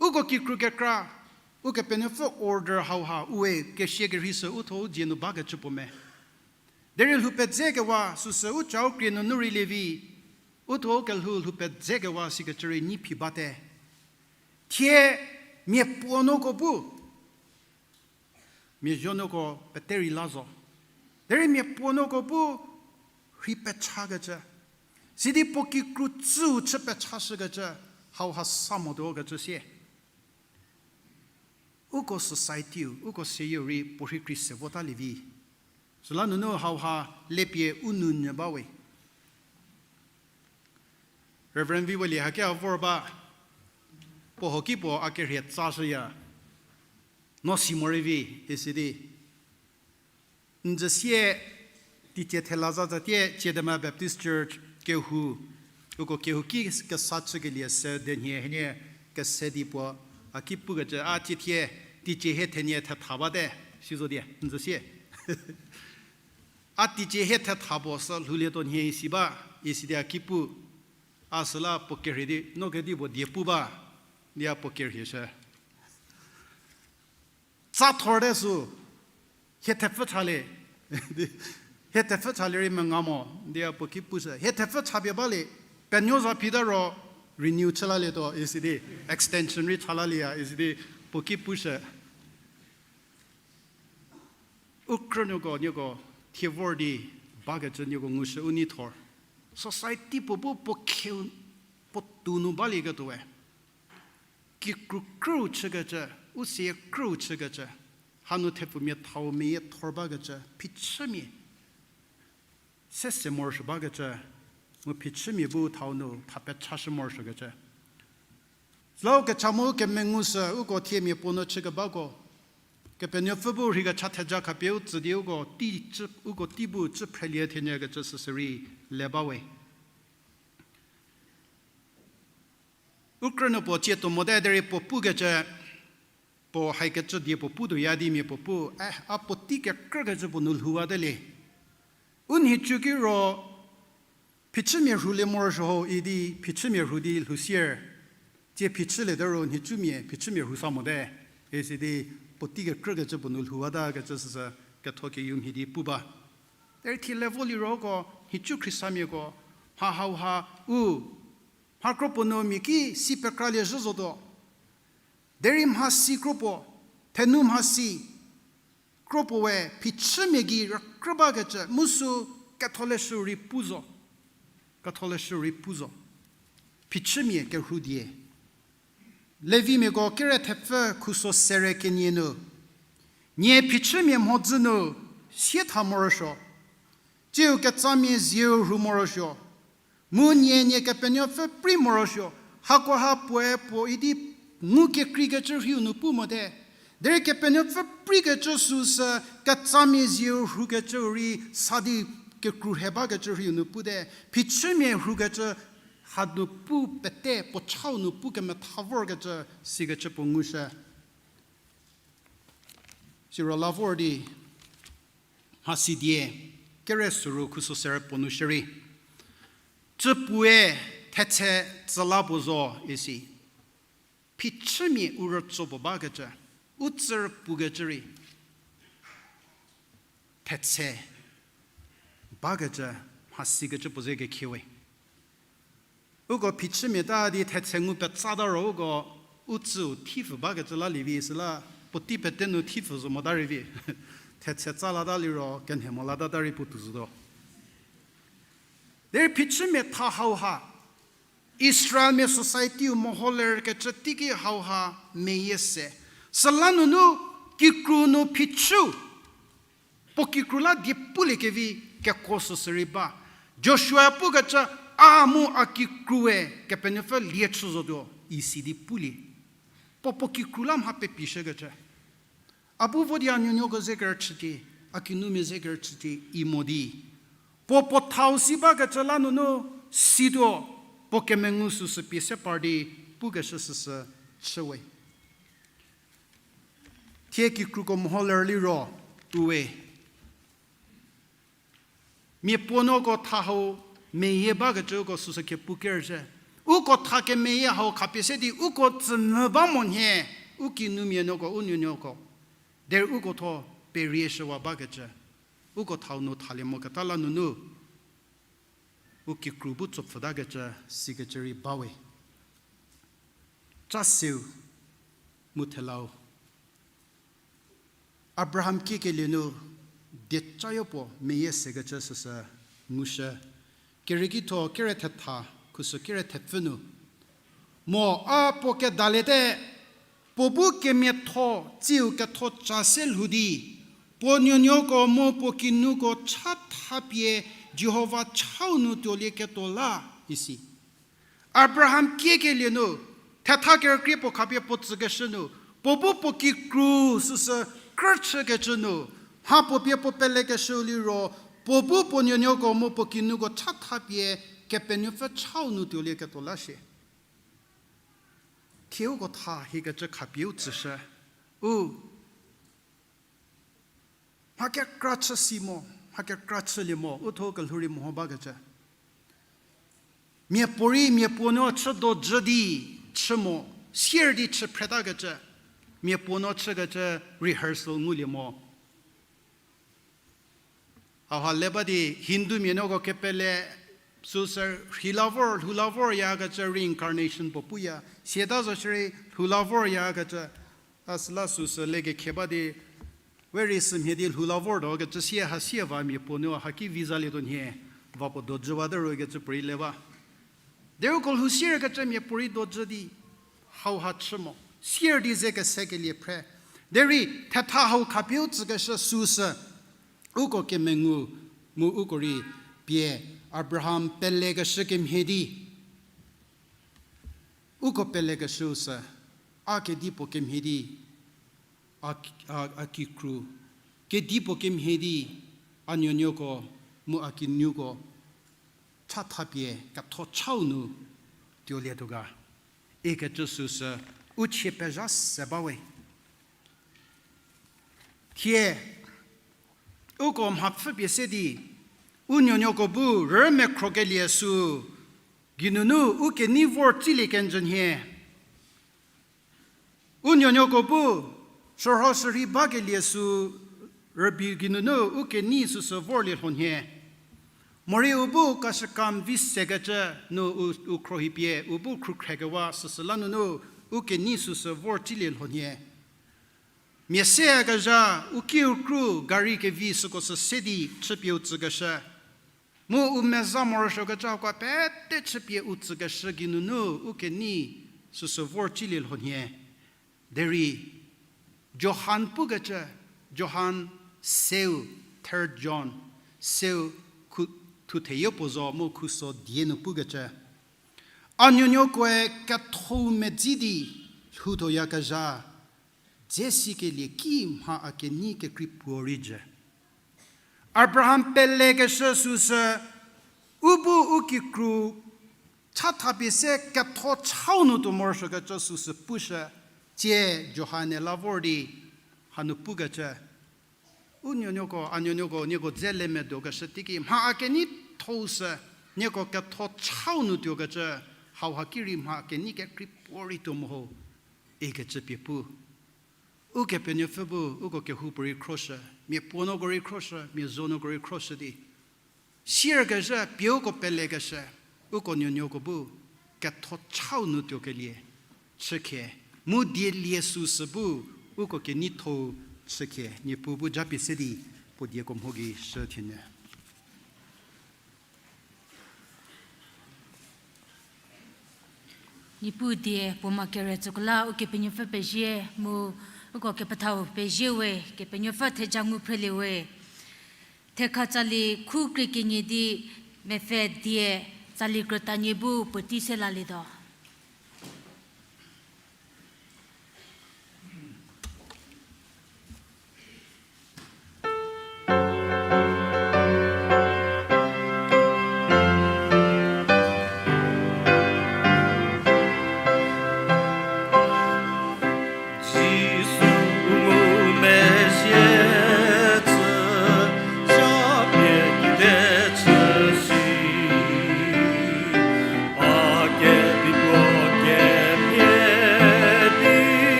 Uko kikru kekra, Ukepenuopfü order hauha, ue kesia kerhei sü u thuo u dzie nu bakecü puo me. Derei lhou pedzekewa, süsü u ca u krie nunu rei lievi, u thuo u kelhou lhou pedzekewa sikecü rei nyi phi bate. Thie miapuonuoko bu, miazuonuoko pete rei la zo. Derei miapuonuoko bu rhi pechakecü. Sidi puo kikru tsüu chü pechashükecü, hauha sa motuokecü sie. Uko society-u, uko seyieu rei puo rhi kri se votalie vi. Süla nunu hauha lepie u nou nyü ba we. Reverend Viweli haki a vor ba, puo hoki puo a kerhie tsashüya. No si morei vi, isi di. N zü sie, teicie thela za zatie, Chiedema Baptist Church, kehou, uko kehouki kesa chükelie se denhie hienie kese di puo, a ki pukecü, a tsie thie, teicie hie thenie thetha bate, si zo die, n zü sie. A teicie hie thetha puo sü lhoulietuo nhie isi ba, isi di a ki pu. A süla puo kerhie di, no kedipuo die pu ba, di a puo kerhie shü. Tsa thor te sü, hie thepfü chalie. Hie thepfü chalie rei menga mo, di a puo ki pushü. Hie thepfü chapie balie, penuo za phi ta ro, renew chü lalietuo, isi di, extension rei cha lalieya, isi di, puo ki pushü. U krünuoko, nieko, thie vor di, bakecü nieko ngushü u nei thor. Society puo bu puo kheu, puo tou nu balieketuo we. Kikru krüu chükecü, u sie krüu chükecü. Hanu thepfumia thau meyie thor bakecü, phichümia. Sese morosuo bakecü, mu phichümia bu thau nu tha pechashü morosuokecü. Süla u kecha mu kemengu sü uko thiemia puo nu chükebako. Kepenuopfü bu rheikecha theja khapie u tsü di uko tei chü, uko tei bu chü phrelie thenie kecü süsü rei le ba we. U krünuo puo tsietuo mote derei puo pukecü, puo haikecü die puo pu tuoya di mia puo pu, eh, a puotei kekrükecü puo nu lhouwate le. U nhicu ki ro, phichümia rhulie morosuo ho idi phichümia rhu di lhousier. Tsie phichüliete ro nhicumia phichümia rhu sa mote. Isi di puotei kekrükecü puo nu lhouwatakecü süsü ketho keyie mhie di pu ba. Derei thie level liro ko, nhicu Khristamiako, mha hauha u, mha kro puo nu mia ki si pekralie zhü zotuo. Derei mhasi kro puo, thenu mhasi kro puo we phichümia gei rükrü bakecü mu sü ketholeshü rei pu zo. Ketholeshü rei pu zo. Phichümia kerhu die. Levimiako kere thepfü khuso sere kenie nu, nie phichümia mhodzü nu sietha morosuo, tsiu ketsamia zieu rhu morosuo, mu nie nie Kepenuopfü prei morosuo, hakoha puoe puo idi ngukekreikecü rhiu nu pu mote. Derei Kepenuopfü preikecü süsü ketsamia zieu rhukecü rei sa di kekru rhe bakecü rhiu nu pute. Phichümia rhukecü hanu pu pete puo chau nu pu kemetha vorkecü sikecü puo ngushü. Siro la vor di mhasi die, kere süru khuso sere puo nu shierei, cü puoe thetse tsü la puo zo isi. Phichümia u rütso puo bakecü, u tsü rüpukecü rei thetse bakecü, mhasikecü puo ze kekhiewe. Uko phichümia ta di thetse ngu petsata ro uko u tsüu thipfü bakecü la lievi süla, puotei pete nu thipfü zo mota rei vi. Thetse tsa lata liro kenhe mo latata rei puotou zotuo. Derei phichümia tha hauha, Israelmia society-u meholerkecü teiki hauha meyie se. Süla nunu kikru nu phichü, puo kikru la die puliekevi kekuo süsü rei ba. Joshua pukecü, a mu a kikrue Kepenuopfü lie chü zotuo isi di pulie. Puo puo kikru la mha pepishükecü. A bu vo di a nuonuoko ze kerüchütie, a kinumia ze kerüchütie i mo di, puo puo thau si bakecü la nunu situo, puo kemengu süsü pie se par di pukeshü süsü chüwe. Thie kikruko meho ler liro, uwe, mia puo nuoko tha hau meyie bakecüko süsü kepu kerüchü. Uko tha kemeyie hau khapie se di uko tsünyü ba mo nhie, u kinumia nuoko, u nuonuoko. Derei uko tho perieshüwa bakecü. Uko thau nu thalie moketa la nunu u kikru bu tsopfhütakecü sikecü rei bawe. Ca seu mu thelau. Abraham kiekelie nu diecayo puo meyie sekecü süsü ngushü. Kerieki tho kere thetha khusü kere thepfü nu, mo a puo kedaliete, puo bu kemiatho tsiu ketho ca se lhou di, puo nuonuoko mu puo kinuko chathapie Jihova chau nu tuolieketuo la, isi. Abraham kiekelie nu, thetha kerükrie puo khapie puo tsükeshü nu, puo bu puo kikru süsü krüchükecü nu, mha puo pie puo pelekeshü liro, puo bu puo nuonuoko mu puo kinuko chathapie Kepenuopfü chau nu tuolieketuo la shie. Thie uko tha hiekecü khapie u tsüshü. U mha kekra chü si mo, mha kekra chülie mo, u thuo kelhou rei meho bakecü. Miapuorei miapuo nuo chü dojü di chü mo, sier di chü phretakecü. Miapuo nuo chükecü rehearsal ngulie mo. Hauha le ba di Hindumia nuoko kepele süsü rheila vor, lhoula voryakecü reincarnation puo puya. Siata zo shierei lhoula voryakecü, a süla süsü lekekhe ba di, we rei sümhie di lhoula vortuo kecü sie ha sie va miapuo nuo haki visa lietuo nhie, va puo dojüwa te ro kecü puorei le ba. Derei uko lhou sierkecü miapuorei dojü di hauha chü mo, sier di ze kesekelie phre. Derei thetha hau khapie u tsükeshü süsü, uko kemengu mu uko rei pie Abraham pelekeshü kemhie di, uko pelekeshü sü, a kedipuo kemhie di, a, a, a kikru, kedipuo kemhie di, a nuonuoko mu a kinuko chathapie ketho chau nu tuolietuo ga ikecü süsü u chie pezha se bawe. Thie uko mhapfhüpie se di, u nuonuoko bu rümekhrokelie sü geinunu u kenei vor tsilie kenjü nhie. U nuonuoko bu shürho shürhei bakelie sü rübei geinunu u kenei süsü vorlie lho nhie. Morei u bu kashükam vi sekecü nu u, u khrohipie u bu khrükhriekewa süsü la nunu u kenei süsü vor tsilie lho nhie. Mia seyakezha u kiu kru gari kevi süko sü se di chüpie u tsükeshü. Mu u meza morosuokecü hakoa pete chüpie u tsükeshü geinunu u kenei süsü vor tsilie lho nhie. Derei Johan pukecü, Johan seu, third John, seu khu, thutheyo puo zo mu khuso die nu pukecü, a nuonuokoe ketho medzi di lhoutuoyakezha dze sikelie ki mha a kenei kekrei puo rei jü. Abraham pelekeshü süsü, u bu u kikru chathapie se ketho chau nu tuo morosuokecü süsü pushü, tsie Johan-e la vor di hanu pukecü, u nuonuoko, a nuonuoko, nieko dze le medo keshü teiki mha a kenei thou sü, nieko ketho chau nu tuokecü, hauha ki rei mha a kenei kekrei puo rei tuo mo ho, ikecü pie pu. Ukepenuopfü bu uko kehoupuorei khroshü, mia puo nuoko rei khroshü, mia zo nuoko rei khroshü di, sierkezhü pie uko pelekeshü, uko nuonuoko bu ketho chau nu tuokelie chükhie, mu dielie süsü bu uko keneithou chükhie, Niepuu bu japie se di puo dieko mho gei shü thienyü. Niepuu die puo ma kere tsüko la Ukepenuopfü pezie mu uko kepethau pezie we, Kepenuopfü theja ngu phrelie we. Thekha tsali khu krie kenie di mepfü die tsali krütanie bu puotei se lalietuo.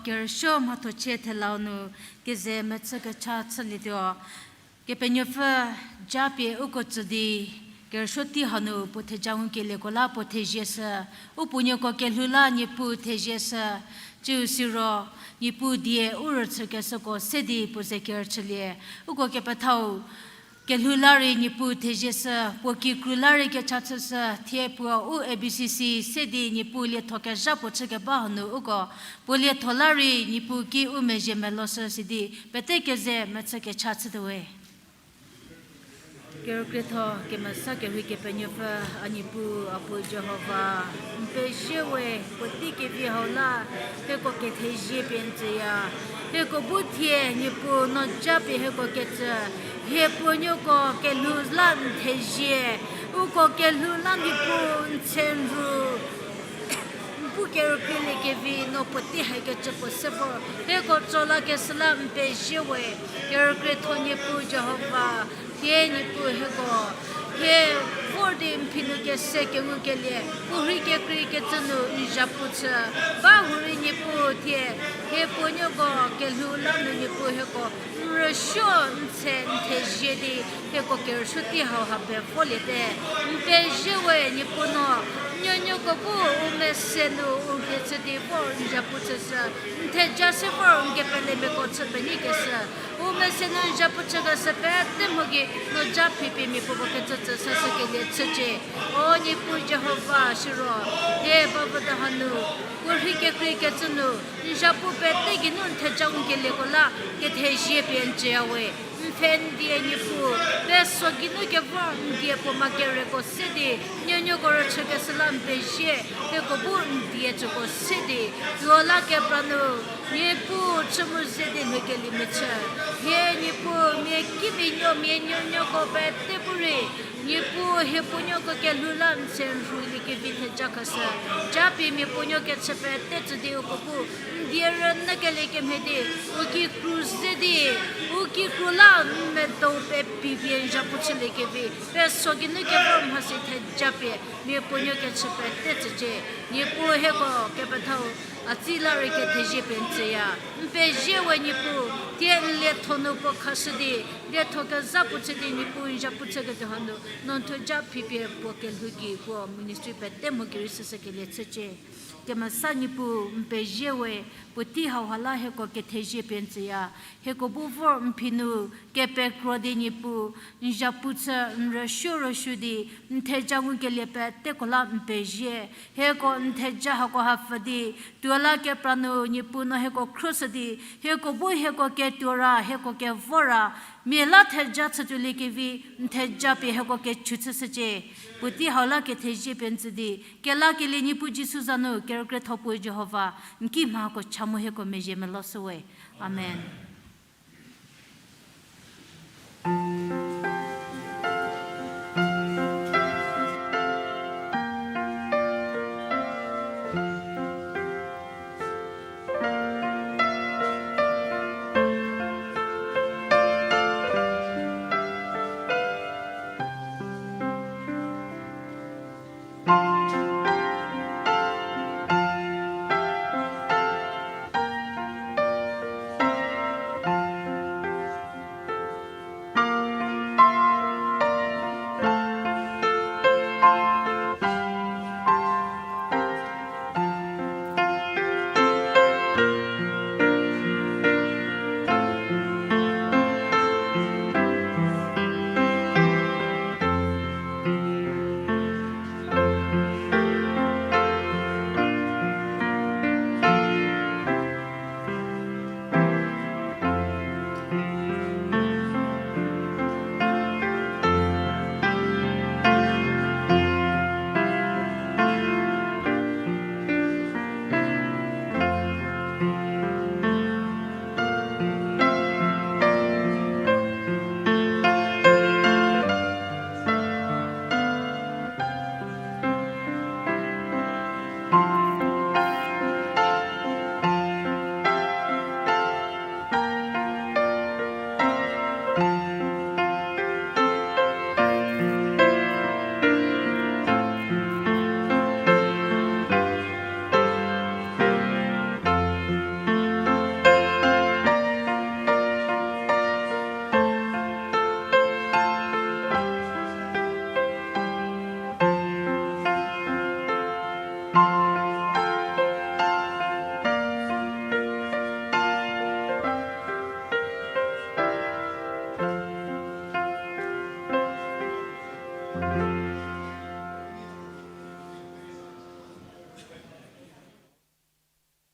Kerüsuo mhathochie thelau nu keze mechü kecha chülietuo. Kepenuopfü japie uko tsü di, kerüsuo tei hanu puo theja ngukelieko la puo thezie shü, u puonuoko kelhou la Niepuu thezie shü, tsiu siro, Niepuu die u rüchükeshüko se di puo ze kerüchülie, uko kepethau, kelhou la rei Niepuu thezie shü, puo kikru la rei kecha chüshü, thie puo u A B C C se di Niepuu lietho kezha puo chükeba hanu uko, puo lietho la rei Niepuu ki u mezhie meloshü sidi, pete keze mechü kecha chütuowe. Kerükrietho kemesa kerhei Kepenuopfü, a Niepuu, a puo Jihova, n pezie we, puotei kevi hau la, hieko kethezie pie n tsüya. Hieko bu thie, Niepuu no japie hieko kecü, hie puonuoko kelhou la n thezie, uko kelhou la Niepuu n tse n ru, n pu kerükrieliekevi no puotei hakecü puo se vor, hieko tso lakeshü la n pezie we, kerükrietho Niepuu Jihova, thie Niepuu hieko, hie vor di n phi nu kese kengukelie, u rhei kekreikecü nu n zhapu chü, ba hurei Niepuu thie, hie puonuoko kelhou la nu Niepuu hieko, n rüsuo n tse n thezie di, hieko kerüsuo tei hau ha pe voliete. N pezie we Niepuu no, nuonuoko bu u mese nu u rhie chü di vor n zhapu chüshü, n theja se vor n kepelemiako chü penyikeshü, u mese nu n zhapu chükeshü pete mho gei no ja phipie miapuopuo kecü tsü sashükelie chücie. O Niepuu Jihova siro, hie bavüdo hanu, u rhei kekreikecü nu, n zhapu pete geinu n theja ngukelieko la, kethezie pie n tsüya we. N pfhe n die Niepuu, peso geinu kevor n die puo ma kereko se di, nuonuoko rüchükeshü la n pezie, hieko bu n die tsüko se di, tuo la kepra nu, Niepuu chü mu ze di lhoukeliemia chü. Hie Niepuu mia kimianuo mia nuonuoko pete bu rei, Niepuu hie puonuoko kelhou la n tse n rhulie kevi theja khashü. Japie mia puonuo kechü pete tsü di uko bu, n die rünyükelie kemhie di, u kikru ze di, u kikru la n medou pepipie n zhapu chülie kevi, peso geinu kevor mhasi theja pie, mia puonuo kechü pete tsücie. Niepuu hieko kepethau, a tsei la rei kethezie pie n tsüya. N pezie we Niepuu, thie n lietho nu puo khashü di, lietho kezha puo chü di Niepuu n zhapu chüketuo hanu, no n thuo ja phipie puo kelhou gei puo ministry pete mho gei rei süshükelie chücie. Kemesa Niepuu n pezie we, puotei hau ha la hieko kethezie pie n tsüya. Hieko bu vor n phi nu, kepekro di Niepuu, n zhapu chü n rüsuo rüsuo di, n theja ngukelie peteko la n pezie. Hieko n theja hako ha pfü di, tuo la kepra nu Niepuu no hieko khruoshü di, hieko bu hieko ketuo ra, hieko kevor ra, mia la theja chütuolie kevi, n theja pie hieko kechü chüshücie. Puotei hau la kethezie pie n tsü di, kelakelie Niepuu Jisu za nu, kerükrietho puo Jihova, n ki mhako cha mu hieko mezhie meloshüwe. Amen.